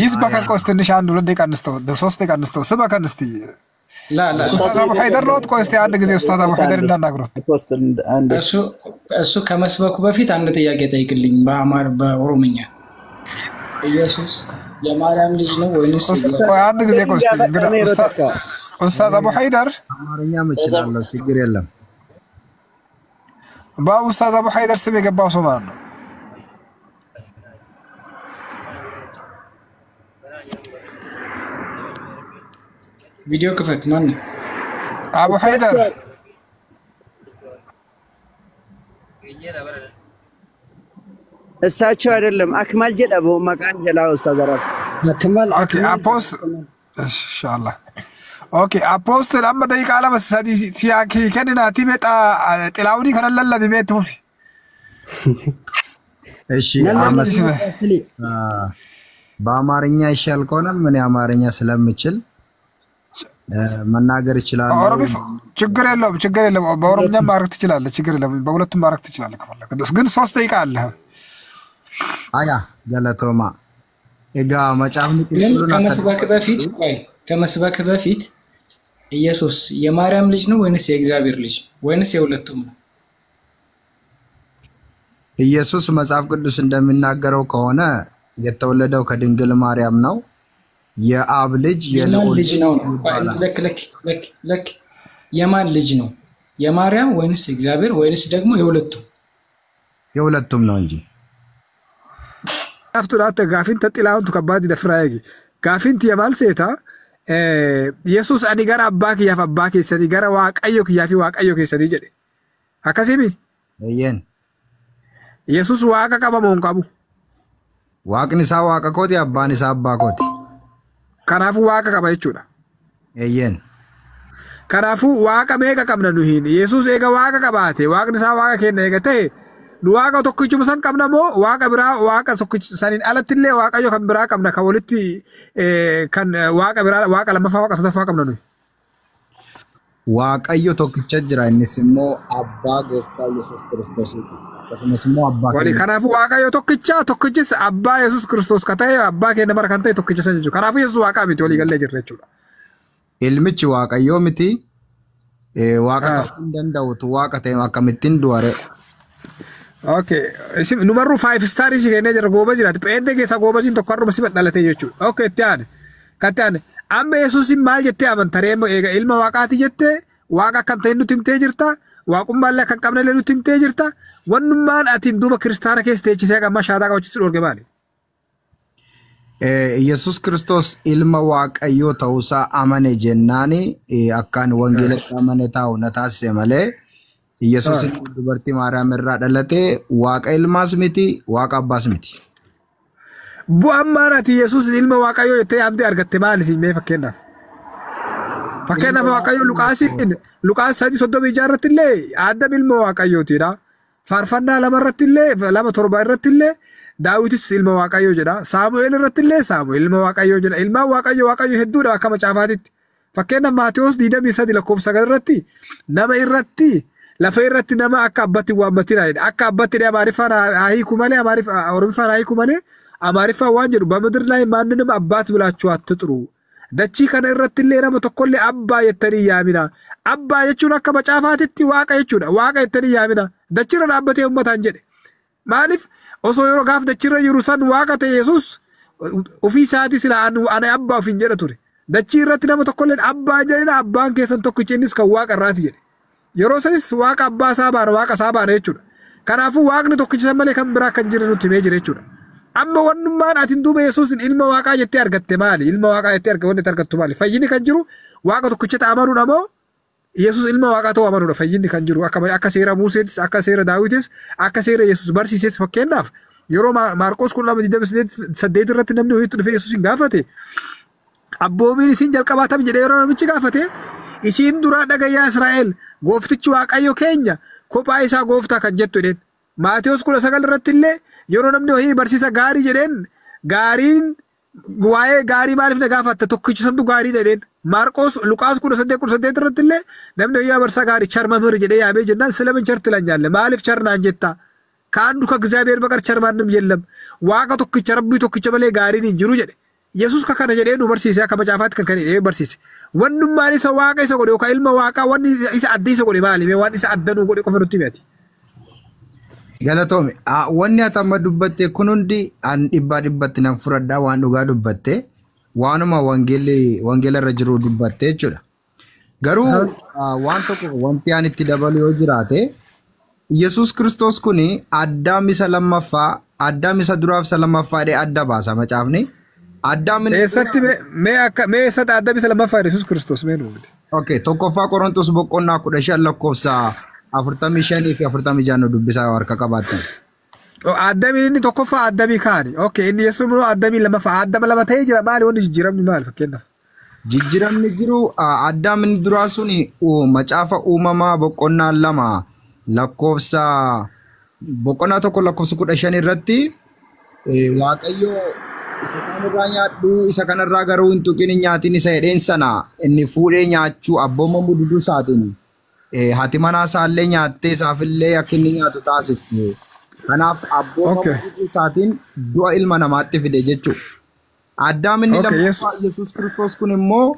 ይስበከን ቆይ እስቲ ትንሽ አንድ ሁለት ደቂቃ እንስተው፣ ሶስት ደቂቃ እንስተው። ስበከን እስቲ። ላ ላ ኡስታዝ አቡ ሀይደር ነዎት? ቆይ እስቲ አንድ ጊዜ ኡስታዝ አቡ ሀይደር እንዳናግሮት። Apostle አንድ እሱ ከመስበኩ በፊት አንድ ጥያቄ ጠይቅልኝ በአማር በኦሮምኛ ኢየሱስ የማርያም ልጅ ነው ወይንስ ቆይ አንድ ጊዜ ቆይ እስቲ እንግዳ ኡስታዝ አቡ ሀይደር። አማርኛም እችላለሁ፣ ችግር የለም። በኡስታዝ አቡ ሀይደር ስም የገባው ሰው ማለት ነው። ቪዲዮ ክፈት። ማን ነው? አቡ ሀይደር። እሳቸው አይደለም አክማል jedhamu maqaan jalaa ustaaz Arab. Akmal. Okay, Apostle ኢንሻአላህ okay, Apostle amma daqiiqaa lama sadii si kenninaati meexa xilaawunii kana lallabi mee itti fufi. እሺ በአማርኛ ይሻል ከሆነም እኔ አማርኛ ስለምችል መናገር እችላለሁ። ኦሮሚፍ ችግር የለውም፣ ችግር የለውም። በኦሮምኛ ማድረግ ትችላለህ፣ ችግር የለውም። በሁለቱም ማድረግ ትችላለህ ከፈለክ፣ ግን 3 ደቂቃ አለ። Aya galatoomaa egaa macaafni ግን qulqulluun akka ከመስበክ በፊት ቆይ፣ ከመስበክ በፊት ኢየሱስ የማርያም ልጅ ነው ወይንስ የእግዚአብሔር ልጅ ወይንስ የሁለቱም ነው? ኢየሱስ መጽሐፍ ቅዱስ እንደሚናገረው ከሆነ የተወለደው ከድንግል ማርያም ነው። የአብ ልጅ የማን የልዑል ልጅ ነው ነው? ቆይ፣ ይባላል። ልክ ልክ ልክ ልክ የማን ልጅ ነው? የማርያም ወይንስ የእግዚአብሔር ወይንስ ደግሞ የሁለቱም? የሁለቱም ነው እንጂ። Aftuudhaatti gaafiin xilaawuntu kabbaadi dafraa eegi. Gaafiin tiyya maal seeta? Yesuus ani gara abbaa kiyyaaf abbaa keessanii gara Waaqayyo kiyyaa fi Waaqayyo keessanii jedhe. Akkasimi? Eeyyeen. Yesuus Waaqa qaba moo hin qabu? Waaqni isaa Waaqa kooti, abbaan isaa abbaa kooti. Kanaafuu Waaqa qaba jechuudha. Eeyyeen. Kanaafuu Waaqa meeqa qabna nuhiin? Yesuus eega Waaqa qabaate, Waaqni isaa Waaqa keenya eega ta'e, nu Waaqa tokkichuma san qabna moo Waaqa biraa, Waaqa tokkicha saniin alatti illee Waaqayyo kan biraa qabna, kan walitti kan Waaqa biraa, Waaqa lammaffaa, Waaqa sadaffaa qabna nuyi? Waaqayyo tokkicha jira, innis immoo abbaa gooftaa Yesuus Kiristoosiiti. Akkasumas immoo abbaa Wali keenya. kanaafuu Waaqayyo tokkicha tokkichis abbaa Yesuus Kiristoos ka ta'e abbaa keenya mara kan ta'e tokkicha san jechuudha. Kanaafuu Yesuus waaqaa miti walii gallee jirra jechuudha. Ilmichi Waaqayyoo miti. Waaqa ta'uu hin danda'utu waaqa ta'e akkamittiin du'are. Okay. Isin numarru 5 star isi kennee jira gooba jiraati. Pheentee keessaa goobasiin tokko har'uma si dhalatee jechuudha. Okay, itti aane. Kan itti aane. Amma Yesuusin maal jettee amantaree eega ilma waaqaati jettee waaqa akka hin ta'in nutti himtee jirta. Waaqummaa akka hin qabne illee nutti himtee jirta. Wannummaan atiin duuba kiristaana keessa teechisee qamma shaataa qabachiisu dhorge maali? Yesuus Kiristoos ilma Waaqayyoo ta'uusaa amane jennaani akkaan wangeelatti amane taa'u na taasise malee Yesuus ilma dubartii Maariyaam irraa dhalate waaqa ilmaas miti waaqa abbaas miti. Bu'aan maan ati Yesuus ilma Waaqayyoo jettee yaamtee argatte maali siin mee fakkeenyaaf? Fakkeenyaaf Waaqayyo Luqaasiin Luqaas 3:36 irratti illee Addam ilma Waaqayyootiidha. Faarfannaa 2 irratti illee 2:7 irratti illee Daawitis ilma Waaqayyoo jedha. Saamu'eel irratti illee Saamu'eel ilma Waaqayyoo jedha. Ilmaan Waaqayyoo Waaqayyo hedduudha akka macaafaatitti. Fakkeenyaaf Maatewos 23:9 irratti nama irratti lafa irratti nama akka abbatti waammatina jedha. Akka abbatti jedhee Amaariffaan haa hiiku malee Oromiffaan haa hiiku malee Amaariffaan waan jedhu በምድር ላይ ማንንም አባት ብላችሁ አትጥሩ። Dachii kana irratti illee nama tokkollee abbaa jettanii yaamina. Abbaa jechuun akka macaafaatitti waaqa jechuudha. Waaqa jettanii yaamina. Dachirra dhaabbatee uummataan jedhe. Maaliif osoo yeroo gaaf dachirra jiru san waaqa ta'e Yesuus ofii isaatii sila ana abbaa ofiin jedha ture. Dachii irratti nama tokkolleen abbaa jedhina abbaan keessan tokkichi innis kan waaqa irraati jedhe. Yeroo sanis waaqa abbaa isaa baana waaqa isaa baana jechuudha. Kanaafuu waaqni tokkichi san malee kan biraa kan jiru nutti himee jira jechuudha. Amma wannummaan atiin duuba Yesuusin ilma waaqaa jettee argatte maali? Ilma waaqaa jettee wanni argattu maali? Fayyinni kan jiru waaqa tokkichatti amanuudha moo Yesuus ilma waaqaa ta'uu amanuudha fayyinni kan jiru akka seera Museetis akka seera Daawitis akka seera Yesuus barsiises fakkeenyaaf yeroo Maarqos 12:28 irratti namni wayiitu dhufee Yesuusin gaafate abboomiin isin jalqabaa tam jedhee yeroo namichi gaafate isiin duraa dhagayyaa Israa'el gooftichi Waaqayyo keenya kophaa isaa gooftaa kan jettu jedheen. Maatewos 19 irratti illee yeroo namni wayii barsiisa gaarii jedheen gaariin waa'ee gaarii maaliif na gaafatta tokkichi santu gaarii jedheen. Maarqos Luqaas 18:18 irratti illee namni wayii barsiisa gaarii ቸር መምህር jedhee yaamee jennaan ስለምን ቸር ትለኛለህ maaliif ቸር naan jetta ከአንዱ ከእግዚአብሔር በቀር ቸር ማንም የለም waaqa tokkicha rabbii tokkicha malee gaariin hin jiru jedhe. Yesuus ka kana jedhee nu barsiise akka macaafaatti kan kana jedhee barsiise. Wannummaan isa waaqa isa godhe yookaan ilma waaqaa wanni isa adda isa godhe maali? Waan isa adda nu godhe qofa nutti himati. Galatoomi. Wanni ati amma dubbatte kun hundi an dhibbaa dhibbatti nan fudhadhaa waan dhugaa dubbatte waanuma wangeela irra jiru dubbatte jechuudha. Garuu waan tokko wanti aan itti dabalu yoo jiraate Yesuus Kiristoos kun Addaam isa lammaffaa Addaam isa duraaf isa lammaffaa jedhee adda baasa macaafni. Addaam inni Eessatti mee akka mee eessatti Addaam isa lammaffaa Yesuus Kiristoos mee nuuf? Okay, tokkoffaa Qorontos boqonnaa 15 lakkoofsa 45 fi 46 nu dubbisaa harka qabaattan. Addamiin inni tokkoffaa addamii kaani. Okay, inni Yesuus immoo addamii lammaffaa. Addama lama ta'ee jira maali wanni jijjiiramni maali fakkeenyaaf? Jijjiiramni jiru Addaam inni duraa suni macaafa uumamaa boqonnaa 2 lakkoofsa boqonnaa 1 lakkoofsa 15 irratti Waaqayyo isa kanarraa nyaadhu isa kanarraa garuu hin tuqin hin nyaatin isa jedheen sana inni fuudhee nyaachuu abboomamuu diduu isaatiin haati manaa isaallee nyaattee isaafillee akka inni nyaatu taasifte. Kanaaf abboomamuu diduu isaatiin du'a ilma namaatti fide jechuudha. Addaam inni lammaffaa Yesuus Kiristoos kun immoo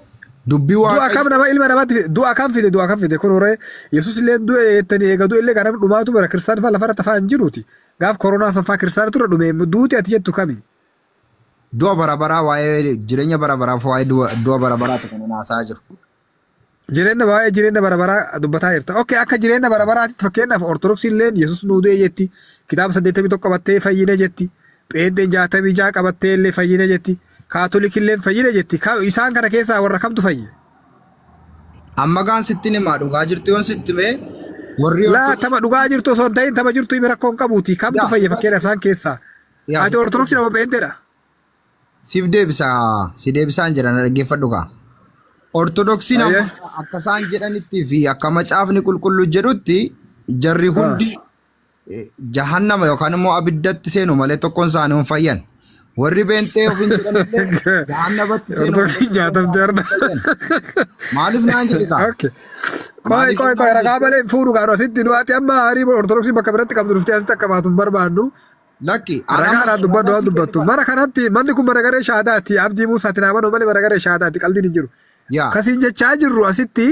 dubbii Du'a Waaqayyo kam nama ilma namaatti fide du'a kam fide du'a kam fide kun horee Yesuus illee du'e jettanii eega du'e illee gara dhumaatu bara kiristaan faa lafarra tafaa hin jiruuti. Gaaf koronaa san faa kiristaana ture dhume duuti ati jettu kami? Du'a bara baraa waa'ee jireenya bara baraaf waa'ee du'a bara baraati kan inni haasa'aa jiru. Jireenya waa'ee jireenya bara baraa dubbataa jirta. Okay, akka jireenya bara baraatitti fakkeenyaaf Ortodoksii illeen Yesuus nuu du'e jetti. Kitaaba 81 qabattee fayyine jetti. Pheenxeen 66 qabattee illee fayyine jetti. Kaatolikii illee fayyine jetti. Isaan kana keessaa warra kamtu fayye? Amma gaan sitti himaa dhugaa jirtu yoon sitti himee warri Laa tama dhugaa jirtu osoo hin ta'in tama jirtu himi rakkoo hin qabuuti. Kamtu fayye fakkeenyaaf isaan keessaa? Ati Ortodoksii nama Pheenxeedha. Siif deebisa si deebisaan jira na dhaggeeffadhu kaa. Ortodoksiin Ayyee. amma akka isaan jedhanitti fi akka macaafni qulqulluu jedhutti jarri hundi jahannama yookaan immoo abiddatti seenu malee tokkoon isaanii hin fayyan. Warri beentee ofiin jedhanillee jahannabatti seenuuf Ortodoksiin nyaatamte har'a. Maaliif naan jedhe kaa? Okay. Qoy qoy qoy ragaa malee fuudhu gaadhu asitti nu ati amma harii ortodoksii bakka biratti qabdu dhuftee asitti akka baatu hin barbaannu. Lakki Ragaadhaan dubbadhu waan dubbattu. Mana kanatti manni kun mana garee shaadaati. Abdii Muusaati naa manuu malee mana garee shaadaati qaldiin hin jiru. Yaa. Kasiin jechaa jirru asitti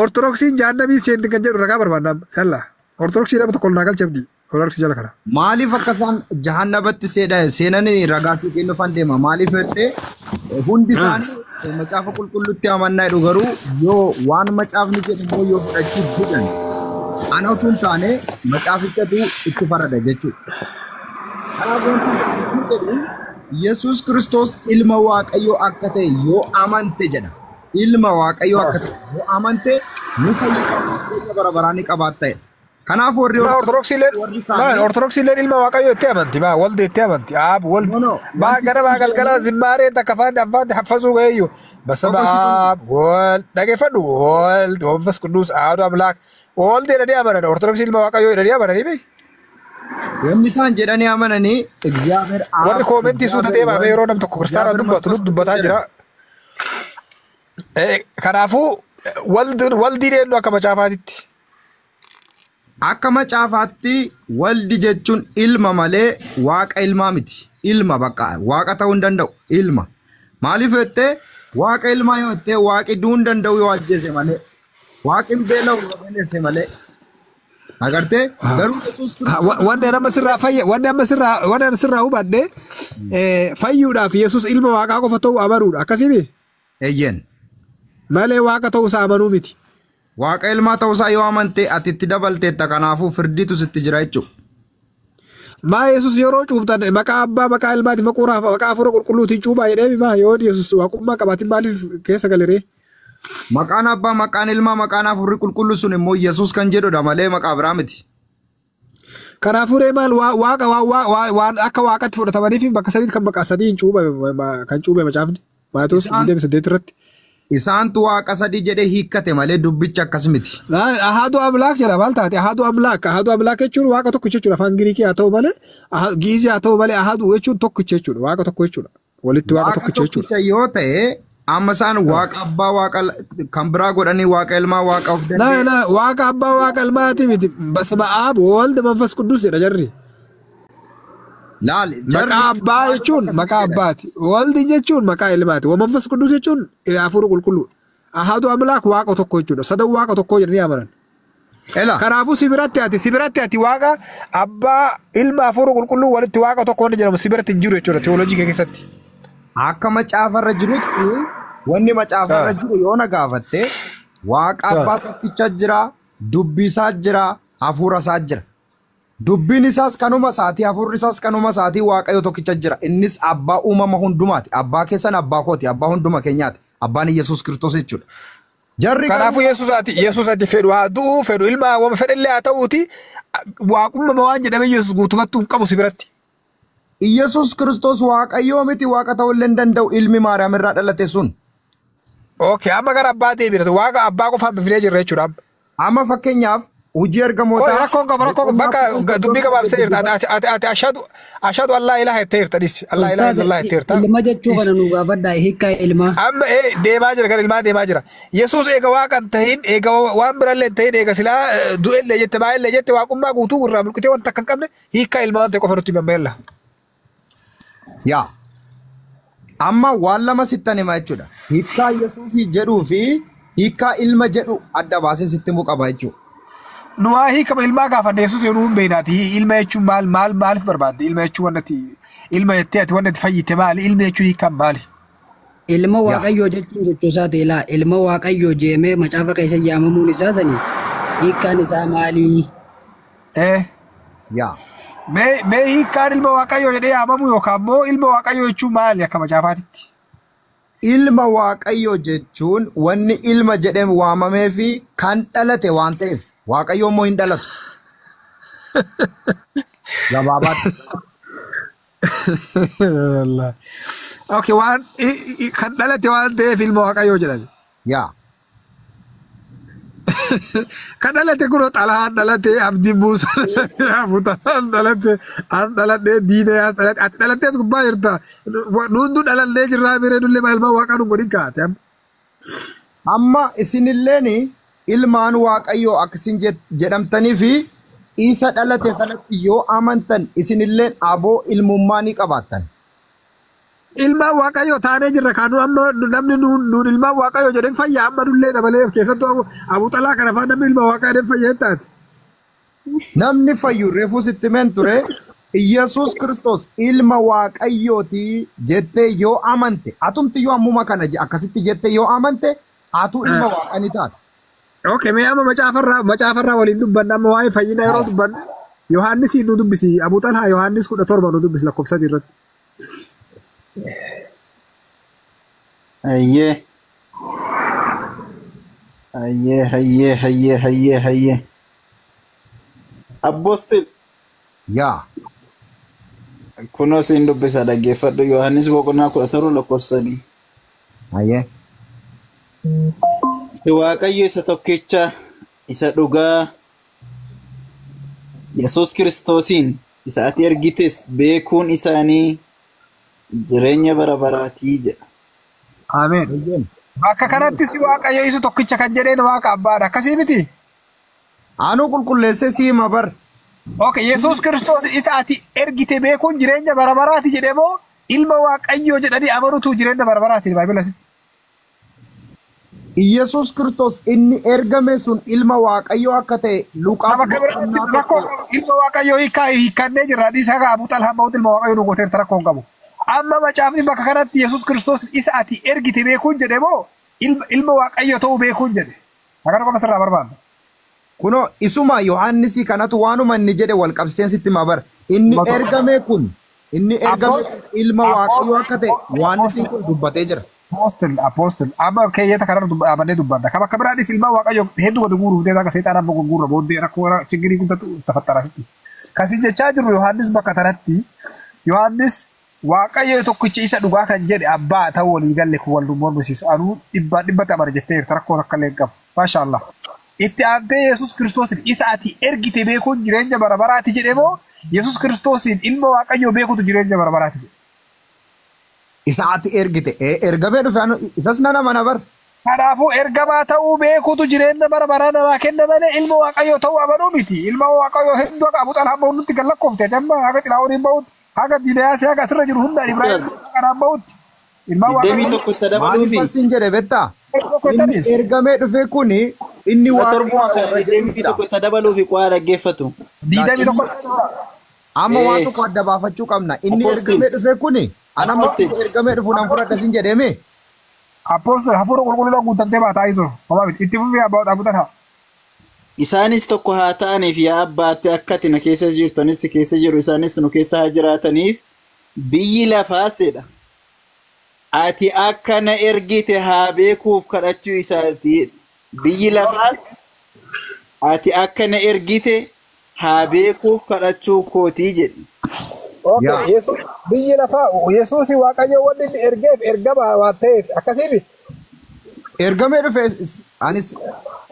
ortodoksiin jahannamii seenti kan jedhu ragaa barbaanna. Yalla ortodoksii nama tokko naa galchi abdii. Ortodoksii jala kana. Maaliif akka isaan jahannabatti seenanii ragaa sii kennuufan deema? Maaliif jettee hundi isaanii macaafa qulqulluutti amannaa jedhu garuu yoo waan macaafni jedhu immoo yoo fudhachuuf jedhan ana osoo hin taane macaafichatu itti farada jechuudha. Kanaaf wanti inni jedhu Yesuus Kiristoos ilma Waaqayyoo akka ta'e yoo amante jedha. Ilma Waaqayyoo akka ta'e yoo amante ni fayyita jireenya bara baraa ni qabaatta jedha. Kanaaf warri Maa ortodoksiileen warri maa kaanii ortodoksiileen ilma waaqayyoo itti amanti maa waldi itti amanti aab waldi No, no, maa wanti gara maa galgala zimmaaree takka afaan afaan haffazuu ga'eeyyu basama aab wal dhageeffadhu wal መንፈስ ቅዱስ አሐዱ አምላክ ወልድ jedhanii amanan ortodoksii ilma waaqayyoo jedhanii amananii beeku. Wanni isaan jedhanii amananii እግዚአብሔር አብ Warri koomentii suuta እግዚአብሔር deemaa ወልድ yeroo nam tokko kiristaanaan እግዚአብሔር dubbatu መንፈስ nu dubbataa ቅዱስ jira. jedhan. Kanaafuu waldiin eenyu akka macaafaatitti. Akka macaafaatti waldi jechuun ilma malee waaqa ilmaa miti. Ilma bakka waaqa ta'uu hin danda'u. Ilma. Maaliif jettee waaqa ilmaa yoo jettee waaqi du'uu hin danda'u yoo ajjeese malee. Waaqni beela'u yoo beelesse malee. Agartee garuu Yesuus Kiristoos Wanni amma sirraa fayya wanni amma sirraa wanni ani sirraa hubadhe fayyuudhaaf Yesuus ilma waaqaa qofa ta'uu amanuudha akkasii eeyyeen. malee waaqa ta'uu isaa amanuu miti. Waaqa ilmaa ta'uusaa yoo amante ati itti dabalteetta kanaafuu firdiitu sitti jira jechuudha. Maa Yesuus yeroo cuuptan maqaa abbaa maqaa ilmaati maqaa hafuura qulqulluutiin cuuphaa jedhee maa yoo Yesuus waaqummaa qabaatin maaliif keessa galeree? Maqaan abbaa maqaan ilmaa maqaan hafuurri qulqullu sun immoo Yesuus kan jedhudha malee maqaa biraa miti. Kanaafuu ree maal waaqa waan akka waaqatti fudhatamaniif bakka sadiitti kan maqaa sadiin cuuphame kan cuuphame macaafni Maatewos 28 irratti. Isaantu waaqa sadii jedhee hiikkate malee dubbichi akkas miti. Ahaadu Amlaak jedha maal taate Ahaadu Amlaak Ahaadu Amlaak jechuun waaqa tokkicha jechuudha afaan Giriikii haa ta'u malee Giizii haa ta'u malee Ahaadu jechuun tokkicha jechuudha waaqa tokko jechuudha walitti waaqa Waaqa tokkicha jechuudha. tokkicha yoo ta'e amma isaan waaqa abbaa waaqa kan biraa godhanii waaqa ilmaa waaqa of Naa danda'e. naa waaqa abbaa waaqa ilmaati miti basma aab ወልድ መንፈስ ቅዱስ jedha jarri. Laali jarri Maqaa abbaa jechuun maqaa abbaati. Waldi jechuun maqaa ilmaati. Wa manfas qudus jechuun hafuura qulqulluudha. Ahaadu Amlaak waaqa tokko jechuudha. Sadan waaqa tokko jedhanii amanan. Ela Kanaafuu si biratti ati si biratti ati waaqa abbaa ilma hafuura qulqulluu walitti waaqa tokko wanni jedhamu si biratti hin jiru jechuudha teoloojii kee keessatti. Akka macaafarra jirutti wanni macaafarra jiru yoo na gaafatte waaqa abbaa tokkicha jira, dubbii isaa jira, hafuura isaa jira. Dubbiin isaas kanuma isaatii, hafuurri isaas kanuma isaatii waaqayyo tokkicha jira. Innis abbaa uumama hundumaati. Abbaa keessan abbaa kooti, abbaa hunduma keenyaati. Abbaan Yesuus Kiristoos jechuudha. Jarri Kanaafuu Yesuus ati Yesuus ati fedhu haa du'u fedhu ilma wama fedhellee haa ta'uuti waaqummaa waan jedhame Yesuus guutumatti hin qabu si biratti. Yesuus Kiristoos waaqayyoo miti waaqa ta'uu illee hin danda'u ilmi Maariyaam irraa dhalate sun. Okay, amma gara abbaa deebina waaqa abbaa qofaan bifinee jirra jechuudha amma. Amma fakkeenyaaf hojii Qoy ergamootaa rakkoon qaba rakkoon qaba bakka dubbii gabaabsee jirta ati ati ati ashadu ashadu allaa ilaaha jettee jirta dhis allaa ilaaha illallah jettee jirta. Ilma jechuu kana nu gaafadhaa hiikkaa ilmaa. Amma ee deemaa jira gara ilmaa deemaa jira. Yesuus eega waaqa hin tahin eega waan birallee hin tahin eega silaa du'ellee jette baay'ellee jette waaqummaa guutuu irraa mulqitee wanta akka hin qabne hiikkaa ilmaa waan ta'e qofa nutti himammeella. Yaa. Amma waan lama sittan hima jechuudha. Hiikkaa Yesuusii jedhuu fi hiikkaa ilma jedhu adda baasee sitti himuu qaba jechuudha. Nu waa hiikama ilmaa gaafanne Yesuus yeroo hin beeknaati ilma jechuun maal maal maaliif barbaadde ilma jechuun wanti ati ilma jettee ati wanti ati fayyite maali ilma jechuun hiikkaan maali? Ilma waaqayyoo jechuun jechuu isaati ilaa ilma waaqayyoo jeemee macaafa keessa yaamamuun isaa sanii hiikkaan isaa maali? Yaa. Mee mee hiikkaan ilma waaqayyoo jedhee yaamamu yookaan immoo ilma waaqayyoo jechuun maali akka macaafaatitti? Ilma waaqayyoo jechuun wanni ilma jedhee waamamee fi kan dhalate waan ta'eef waaqayyo immoo hin dhalatu. Gabaabaatti. Okay, waan kan dhalate waan ta'eef ilma waaqayyoo jedhame. Yaa. Kan dhalate kunoo Xalahaan dhalate, Abdii Muusaa dhalate, Abutalaan dhalate, an dhaladhee, Diinayaas dhalate, ati dhalattee as gubbaa jirta. Nuundu dhalannee jirraa biree nullee ilma waaqaa nu godhin kaate amma. Amma isinilleen ilmaan Waaqayyoo akkasin jedhamtanii fi isa dhalate sanatti yoo amantan isinilleen aboo ilmummaa ni qabaattan. Ilmaan Waaqayyoo taanee jirra kaanuu amma namni nuun ilmaan Waaqayyoo jedheen fayyaa amma nullee dabalee keessattuu Abuu Xalaa kana fa'aa namni ilma Waaqaa jedheen fayyaa hin taate. Namni fayyu reefuu sitti himeen ture Iyyasuus Kiristoos ilma Waaqayyooti jettee yoo amante atumti yoo ammuma kana akkasitti jettee yoo amante atu ilma Waaqaa ni taata. Okay, mee amma macaafarraa waliin dubbanna amma waa'ee fayyinaa yeroo dubbannu Yohaannis nu dubbisi Abuu Xalhaa Yohaannis 17 nu dubbisi lakkoofsa 3 irratti. Hayyee. Hayyee hayyee hayyee hayyee hayyee. Abboosti. Yaa. Kunoo siin dubbisa dhaggeeffadhu Yohaannis boqonnaa 17 lakkoofsa 3. Hayyee. Si Waaqayyo isa tokkicha isa dhugaa Yesuus Kiristoosiin isa ati ergites beekuun isaanii jireenya bara baraatii jedha. Ameen. Bakka kanatti si Waaqayyo isa tokkicha kan jedheen Waaqa abbaadha. Akkasii miti? Anuu qulqulleessee si hima bar. Okay, Yesuus Kiristoos isa ati ergite beekuun jireenya bara baraati jedhee moo ilma Waaqayyoo jedhanii amanutu jireenya bara baraati Baayibila asitti? Iyyasuus Kiristoos inni ergame sun ilma Waaqayyoo akka ta'e Luqaas Bakka biraatti rakkoo ilma Waaqayyoo hiikaa hiikkannee jirra. Dhiisa haga Abuu Xalhaa bahutti ilma Waaqayyoo nu gooteerta rakkoo hin qabu. Amma macaafni bakka kanatti Yesuus Kiristoos isa ati ergite beekuun jedhe moo ilma Waaqayyoo ta'uu beekuun jedhe? Akkana qofa sirraa barbaanna. Kunoo isuma Yohaannisii kanatu waanuma inni jedhe wal qabsiiseen sitti hima bara. Inni ergame kun inni ergame kun ilma Waaqayyoo akka ta'e Yohaannisiin kun dubbatee jira. Apostle, apostle. Amma keeyyata kanarra dhaabannee dubbanna. Kan bakka biraadhis ilmaan Waaqayyoo hedduu gadi guuruuf deemaa akka seexaan amma gurgurra booddee rakkoo chigirii guddatu tafattara asitti. Kasi jechaa jirru Yohaannis bakka kanatti Yohaannis Waaqayyo tokkicha isa dhugaa kan jedhe abbaa ta'uu walii galle kun wal mormisiisa. Anuu dhibbaan dhibbatti amana jettee jirta rakkoo takka illee hin qabu. Maashaallah. Itti aantee Yesuus Kiristoosin isa ati ergite beekuun jireenya bara baraati jedhe moo Yesuus Kiristoosin ilma Waaqayyoo beekutu jireenya bara baraati jedhe? Isa ati ergite ergamee dhufe anu isas nan amana bar. Kanaafuu ergamaa ta'uu beekutu jireenya bara baraa namaa kenna malee ilma Waaqayyoo ta'uu amanuu miti. Ilma Waaqayyoo hedduu akka Abuu Xalhaa bahutti kan lakkoofte amma haga Xilaawoniin bahutti haga Diinayaasii haga asirra jiru hundaan Ibraahim kanaan bahutti. Ilma Digdamii Waaqayyoo tokko itti dabaluufi. Maaliif sin jedhe beektaa? Inni ergamee dhufe kuni inni Torbuma Waaqayyo kana warra digdamii jedhudha. tokko itti dabaluufi qo'aa dhaggeeffatu. 21. Amma waan tokko adda baafachuu qabna. Inni Apostle. ergamee dhufe kuni ana amma Apostle. ergamee dhufu nan fudhadha sin jedheeme. Apostle hafuura qulqulluudhaan guutamtee baataa jiru. Homaa miti. Itti fufii abbaa Abuu Xalhaa. Isaanis tokko haa ta'aniif yaa abbaatti akka ati na keessa jirtu anis si keessa jiru isaanis nu keessa haa jiraataniif biyyi lafaas jedha. Ati akka na ergite haa beekuuf kadhachuu isaati. Biyyi lafaas ati akka na ergite haa beekuuf kadhachuu kootii jedhi. Okay, Yesuus biyyi lafaa Yesuus Waaqayyo wanni inni ergeef ergama waan ta'eef akkasii Ergamee dhufe anis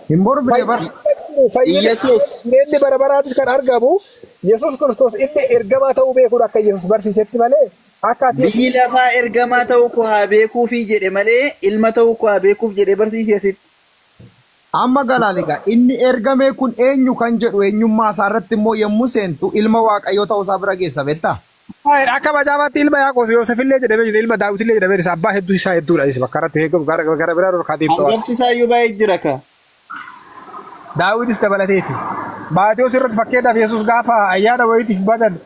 hin mormine bar. Fayyina Yesuus. jireenyi bara baraatis kan argamu Yesuus Kiristoos inni ergamaa ta'uu beekuun akka Yesuus barsiisetti malee akka ati Biyyi lafaa ergamaa ta'uu koo haa beekuufi jedhe malee ilma ta'uu koo haa beekuuf jedhe barsiise asitti. Amma galaaliga inni ergamee kun eenyu kan jedhu eenyummaa isaa irratti immoo yommuu seentu ilma Waaqayyoo ta'uu isaa bira geessa beektaa? Akka macaafaatti ilma Yaaqoob Yoosef illee jedhamee jira ilma Daawit illee jedhamee jira abbaa hedduu isaa hedduudha isa bakka irratti eegamu gara biraa ol kaatee ibsa. Hangafti isaayyuu baay'ee jira ka. Daawitis dabalateeti. Maatewos irratti fakkeenyaaf Yesuus gaafa ayyaana wayiitiif badan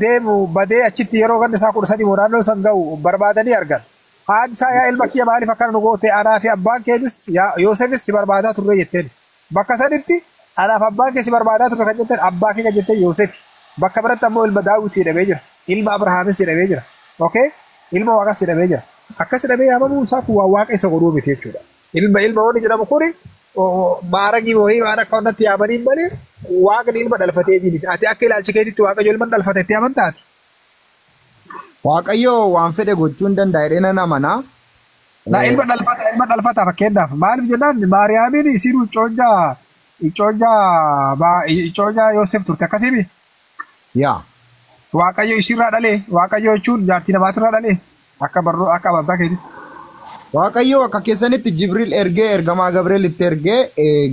deemu badee achitti yeroo ganni isaa 13 moo naannoo san ga'u barbaadanii argan. Haati isaa yaa ilma kiyya maaliif akkana nu goote anaa fi abbaan keetis Yoosefis si barbaadaa turre jetteen. Bakka sanitti anaaf abbaan kee si barbaadaa turre kan jetteen abbaa kee kan jetteen Yoosef. Bakka biratti ammoo ilma Daawit jedhamee jira. Ilma Abrahaamis jedhamee jira. Okay? Ilma Waaqas jedhamee jira. Akkas jedhamee yaamamuu isaa kun waan Waaqa isa godhuu miti jechuudha. Ilma ilma wanni jedhamu kuni maaragii wayii waan akka wannatti yaamaniin malee Waaqni ilma dhalfatee miti. Ati akka ilaalcha keetitti Waaqayyo ilma dhalfate itti amantaati. Waaqayyo waan fedhe gochuu hin danda'a jedhee nan amanaa. Na ilma dhalfata ilma dhalfata fakkeenyaaf maaliif jennaan Maariyaamiin isiin huccoonjaa Icoojaa Yoosef turte akkasii. Yaa. Waaqayyo ishiirraa dhalee, Waaqayyo jechuun jaartii namaatirraa dhalee akka barruu akka amantaa keetitti. Waaqayyo akka keessanitti Jibriil ergee, ergamaa Gabriel itti ergee,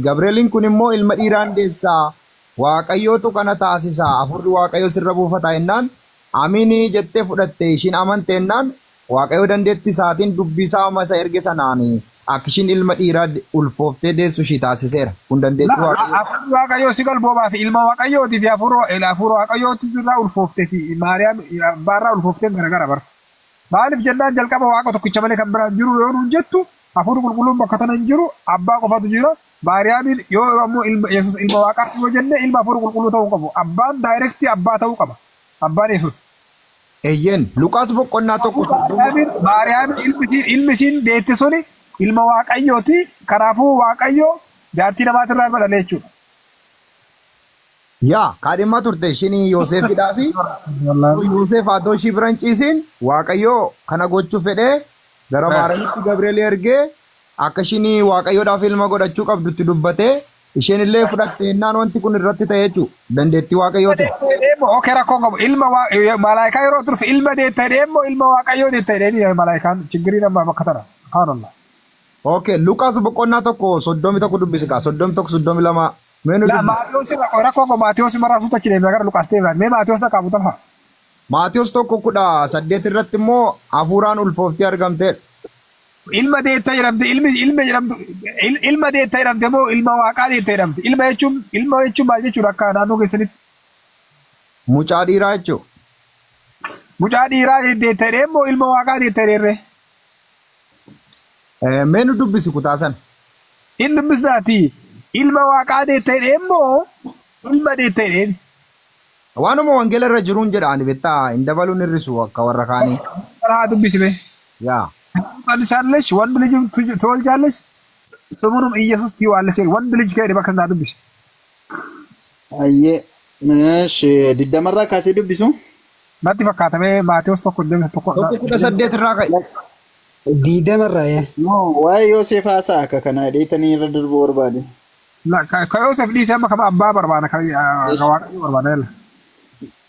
Gabrieliin kun immoo ilma dhiiraan deessaa, Waaqayyootu kana taasisaa, afurri Waaqayyo sirra buufataa jennaan amiinii jettee fudhatte. Ishiin amante jennaan Waaqayyo dandeettii isaatiin dubbii isaa amma isa erge sanaan akka ishiin ilma dhiiraa ulfooftee deessu ishii taasiseera. Kun dandeettii Waaqayyo. Afurri Waaqayyoo si galboobaa fi ilma Waaqayyootii fi hafuura Waaqayyootti irraa ulfooftee fi Maariyaam abbaarraa ulfooftee garagara bara. Maaliif jennaan jalqaba Waaqa tokkicha malee kan biraan jiru yoo nuun jettu, hafuurri qulqulluun bakka tana hin jiru, abbaa qofatu jira. Maariyaamiin yoo ammoo ilma Yesuus ilma Waaqaa yoo jenne, ilma hafuura qulqulluu ta'uu qabu. Abbaan direct abbaa ta'uu qaba. Abbaan Yesuus. Eeyyeen, Luqaas boqonnaa 1 30. Maariyaamiin ilmi isiin deette suni ilma Waaqayyooti. Kanaafuu Waaqayyo jaartii namaatirraa ilma dhalee jechuudha. Yaa, kaadhimmaa turte ishiin Yooseefidhaa fi Yoosef haatoo ishii bira hin ciisiin Waaqayyo kana gochuu fedhee gara Maariyaamitti Gabriel ergee akka ishiin Waaqayyoodhaaf ilma godhachuu qabdutti dubbatee, isheen illee fudhatte jennaan wanti kun irratti ta'e jechuudha. Dandeettii Waaqayyooti. Okay, rakkoon qabu. Ilma malaayikaa yeroo turfe ilma deetta jedhee immoo ilma Waaqayyoo deetta jedhee malaayikaan chiggirii nama bakka tana. Subhaanallah. Okay, Luqaas boqonnaa 1 31 dubbisi kaa, 31 32 mee nu La dubbisi. Maatiyoosi rakkoo qabu, Maatiyoosi maraa suuta achi deemee gara Luqaas deemaa. Mee Maatiyoosi akka abu talha. Maatiyos 1:18 irratti immoo hafuuraan ulfooftee argamteedha. Ilma deetta jedhamte, ilmi ilma jedhamtu, ilma deetta jedhamte moo ilma Waaqaa deetta jedhamte? Ilma jechuun maal jechuudha akka naannoo keessanitti? Mucaa dhiiraa jechuudha. Mucaa dhiiraa deetta jedhee moo ilma Waaqaa deetta jedheerree? Mee nu dubbisi kutaa sana. Inni dubbisnaati ilma Waaqaa deetta jedhee moo ilma deetta jedheen? Waanuma wangeela irra jiruun jedha ani, beektaa, hin dabaluun hir'isu akka warra kaanii. Haa, dubbisime. Yaa. ትጸንሻለሽ፣ ወንድ ልጅም ትወልጃለሽ፣ ስሙንም ኢየሱስ ትይዋለሽ። ወንድ ልጅ ከሄደ bakka naa dubbisi. Ayyee. Eesh, 20rraa kaasee dubbisu. Natti fakkaatamee Maatiyos 1 21. 1:18 irraa ka'i. 20rraa yaa. No, waa'ee Yoosef haasa'a akka kana dheetanii irra darbuu barbaade. Ka Yoosef dhiisee amma kama abbaa barbaada, ka Waaqayyo barbaada yalla.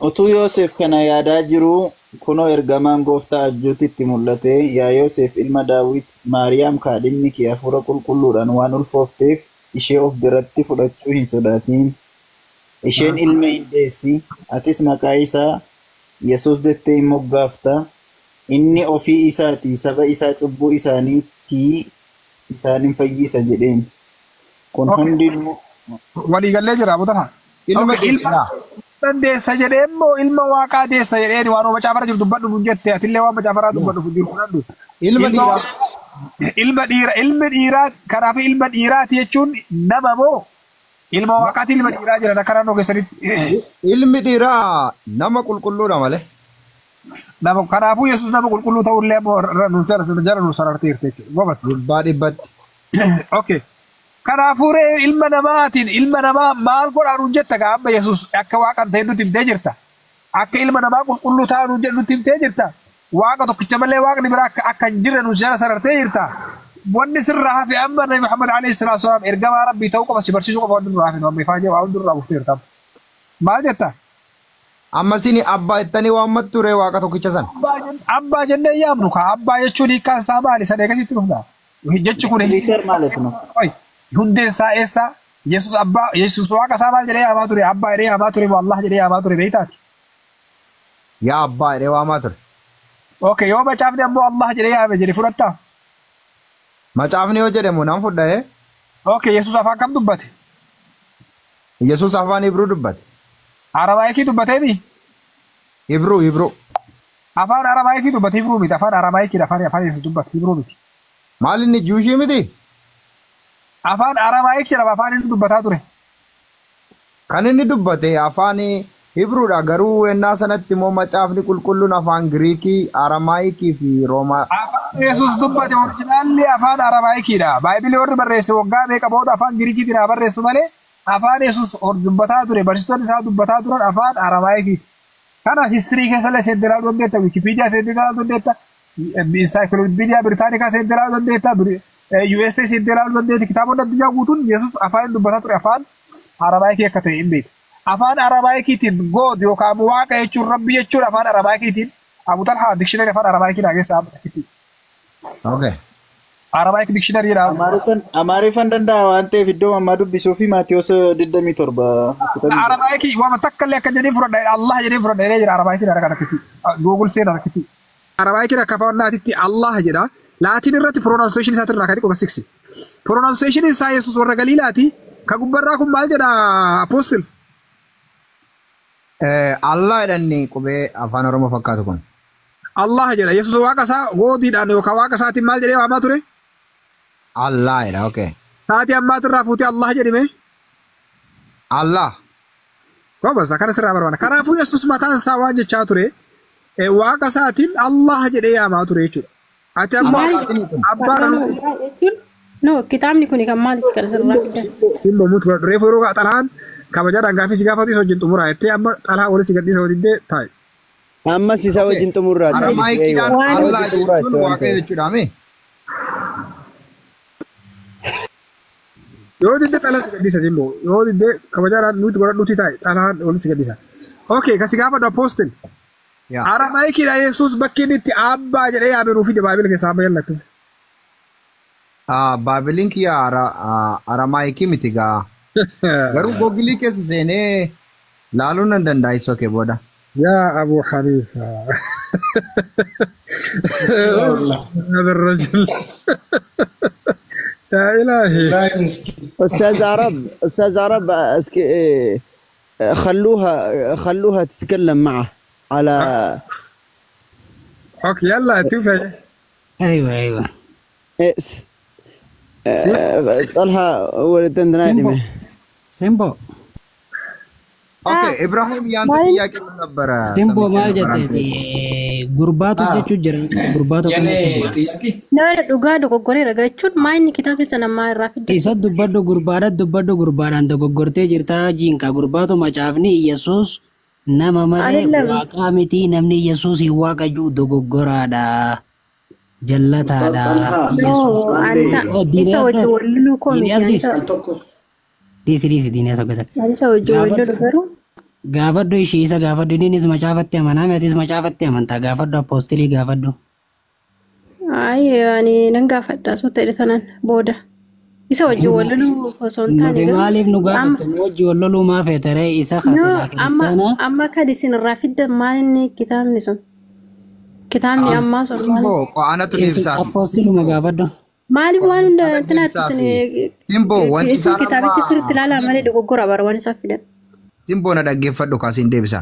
Utuu Yoosef kana yaadaa jiruu, kunoo ergamaan gooftaa abjuutti itti mul'ate, "Yaa Yoosef ilma Daawit, Maariyaam kaadhimni kee hafuura qulqulluudhaan waan ulfoofteef ishee of biratti fudhachuu hin sodaatin. Isheen ilma hin deessi, atis maqaa isaa Yesuus jettee hin moggaafta. Inni ofii isaatii saba isaa cubbuu isaaniitii isaan hin fayyisa" jedheen. Kun hundinuu Waliigallee jira Abu Talha. Ilma Okay, ilma deessaa. Deessa jedhee immoo ilma Waaqaa deessa jedheen waan macaafarra jiru dubbadhu nun jette, atillee waan macaafarraa dubbadhu jiru fudhadhu. Ilma dhiiraa. Ilma dhiira, ilmi dhiiraa, kanaaf ilma dhiiraati jechuun nama moo ilma Waaqaati ilma dhiiraa jiran akka naannoo keessanitti? Ilmi dhiiraa nama qulqulluudha malee. Nama, kanaafuu Yesuus nama qulqulluu ta'ullee ammoo nu jala nu sararteerti jechuudha. Gobas. Dhibbaa dhibbatti. Okay. Kanaafuu ree ilma namaatiin ilma namaa maal godhaa nuun jetta gaa? Amma Yesuus akka Waaqa hin ta'in nutti himtee jirta. Akka ilma namaa qulqulluu ta'aa nuun jedhu nutti himtee jirta. Waaqa tokkicha malee Waaqni biraa akka hin jirre nu jala sarartee jirta. Wanni sirraa hafe amma Nabi Muhammad alayhi salaatu wasalaam ergamaa Rabbii ta'uu qofa si barsiisuu qofa wanni nurraa hafe, nu amma ifaa jee waa hundi nurraa buuftee jirta. Maal jetta? Amma isin abbaa jettanii waammattu ree Waaqa tokkicha sana? Abbaa jennee yaamnu kaa, abbaa jechuun hiikkaan isaa maali? Sana eegasitti dhufna. Jechi kun Twitter ማለት ነው። hundeen isaa eessa? Yesuus abbaa, Yesuus Waaqa isaa maal jedhee yaamaa ture? Abbaa jedhee yaamaa ture moo Allah jedhee yaamaa ture beektaati? Yaa abbaa jedhee waamaa ture. Okay, yoo macaafni ammoo Allah jedhee yaame jedhe fudhattaa? Macaafni yoo jedhamu nan fudha'ee. Okay, Yesuus afaan kam dubbate? Yesuus afaan Ibruu dubbate. Aramaayikii dubbateemi? Ibruu, Ibruu. Afaan Aramaayikii dubbate, Ibruu miti. Afaan Aramaayikiidha afaan Yesuus dubbate, Ibruu miti. Maal, inni Jewish miti? Afaan Aramaayik jedhama afaan inni dubbataa ture. Kan inni dubbate afaan Hibruudha, garuu ennaa sanatti immoo macaafni qulqulluun afaan Giriikii, Aramaayikii fi Roomaa. Afaan Yesuus dubbate originally afaan Aramaayikiidha. Baay'ibilii warri barreesse waggaa meeqa booda afaan Giriikiitiin haa barreessu malee, afaan Yesuus dubbataa ture, barsiistonni isaa dubbataa turan afaan Aramaayikiiti. Kana history keessa illee seentee ilaaluu dandeetta, Wikipiidiyaa seentee ilaaluu dandeetta, Encyclopedia Britannica seentee ilaaluu dandeetta. USA seentee ilaaluu dandeetti. Kitaabonni addunyaa guutuun Yesuus afaan dubbataa ture afaan Aramaaykii akka ta'e hin beektu. Afaan Aramaayikiitiin God yookaan waaqa jechuun rabbi jechuun afaan Aramaayikiitiin Abu Talhaa dictionary afaan Aramaayikiin hageessa amma. Okay. Aramaic dictionary jedhama. Amaariffan danda'a waan ta'eef iddoo ammaa dubbisuu fi Maatiyos 27. Aramaayikii waama takka illee akka jedhee fudhadha Allah jedhee fudhadha jedhee jira Aramaayikiin harka rakkiti. Google seen rakkiti. Aramaayikiin akka afaan naatitti Allah jedha. Laatiin irratti pronunciation isaatirraa kan qofa siksi. Pronunciation isaa Yesuus warra Galiilaati. Ka gubbarraa kun maal jedha apostle? Allah jedhanni qubee afaan Oromoo fakkaatu kun. Allah jedha. Yesuus waaqa isaa goodiidhaan yookaan waaqa isaatiin maal jedhee waamaa ture? Allah jedha, okay. Taatii ammaatirraa fuutee Allah jedhime. Allah. Gobasa kana sirraa barbaada. Kanaafuu Yesuus mataan isaa waan jechaa ture waaqa isaatiin Allah jedhee yaamaa ture jechuudha. Ati ammoo abbaan No, kitaabni kun kan maaliif kan sirraa fidan? Simbo mutu reefu yeroo xalaan kabajaadhaan gaaffii si gaafatu isa wajjin xumuraa jettee amma xalaa walitti si gadhiisa wajjin taa'i. Ammas isa wajjin xumurraa. Aramaayikiidhaan Allah jechuun waaqayyo jechuudha mee? Yoo didde xalaa si gadhiisa simbo yoo didde kabajaadhaan nuti godhadhuuti taa'i xalaan walitti si gadhiisa. Okay, kasi gaafadhu apostle. Aramaayikiidhaan Yesuus bakki inni itti abbaa jedhee yaame nuu fide baabila keessaa amma jallattuuf. Baabiliin kiyya Aramaayikii miti gaa. Garuu googilii keessa seenee laaluu nan danda'a isoo kee booda. Yaa Abu Hanifa. هذا الرجل يا إلهي. أستاذ عرب، أستاذ عرب، خلوها تتكلم معه على okay يلا توفي. ايوه ايوه. طلحة ولدنا ሲምቦ okay ኢብራሂም ያንተ ጥያቄ ምን ነበረ? ሲምቦ maal jetteeti? Gurbaatu jechuu jira. Gurbaatu Nama dhugaa dogoggoreera jechuun maayini kitaabni sana maa irraa fidde? Isa dubbadhu gurbaadha dubbadhu gurbaadhaan dogoggortee jirta jiinka gurbaatu macaafni Iyesuus nama malee waaqaa miti namni Iyesuus hin waaqa jiru dogoggoraadha. Jallataadha. Isa wajjin wal loluu koo miti. Dhiisi dhiisi diinee soggatan. Isa wajjin wal lolu garuu. Gaafadhu ishii isa gaafadhu innis macaafatti amanaa atis macaafatti amantaa gaafadhu apoostilii gaafadhu. Ayi ani nan gaafadha osoo ta'e sanan booda. Isa wajjin wal loluu osoo hin taane. Nuti maaliif nu gaafatte nu wajjin wal loluu maa feetaree isa kasilaa kiristaanaa. Amma kan isin irraa fiddan maal inni kitaabni sun? Kitaabni ammaa sun maal? Simboo qo'anatu ibsaa. Apoostiluma gaafadhu. Maaliif waan hunda intinaatti isin Simboo wanti isaan kitaabichi sirriitti ilaalaa malee dogoggora bara waan isaan fidan. Simboo na dhaggeeffadhu kaasiin deebisa.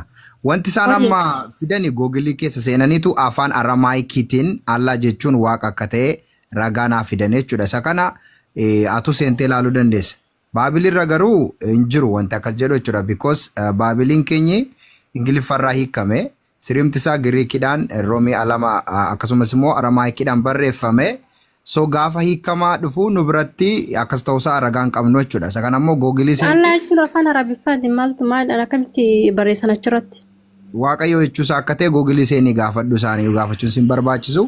Wanti isaan amma fidani googilii keessa seenaniitu afaan Aramaayikiitiin Allah jechuun waaqa akka ta'e ragaa naa fidan jechuudha. Isa kana atu seentee ilaaluu dandeessa. Baabilirra garuu hin jiru wanti akkas jedhu jechuudha. Because baabiliin keenyi Ingiliffarraa hiikame sirriimti isaa Giriikidhaan Roomii alama akkasumas immoo Aramaayikiidhaan barreeffame. So gaafa hiikamaa dhufu nu biratti akkas ta'uusaa ragaa hin qabnu jechuudha. Isa kana immoo googilii seentee. Allah jechuun afaan Arabiffaatiin maaltu maalidhaan akkamitti barreessan achirratti? Waaqayyo jechuusaa akka ta'e googilii seenii gaafadhu isaanii gaafachuun sin barbaachisu.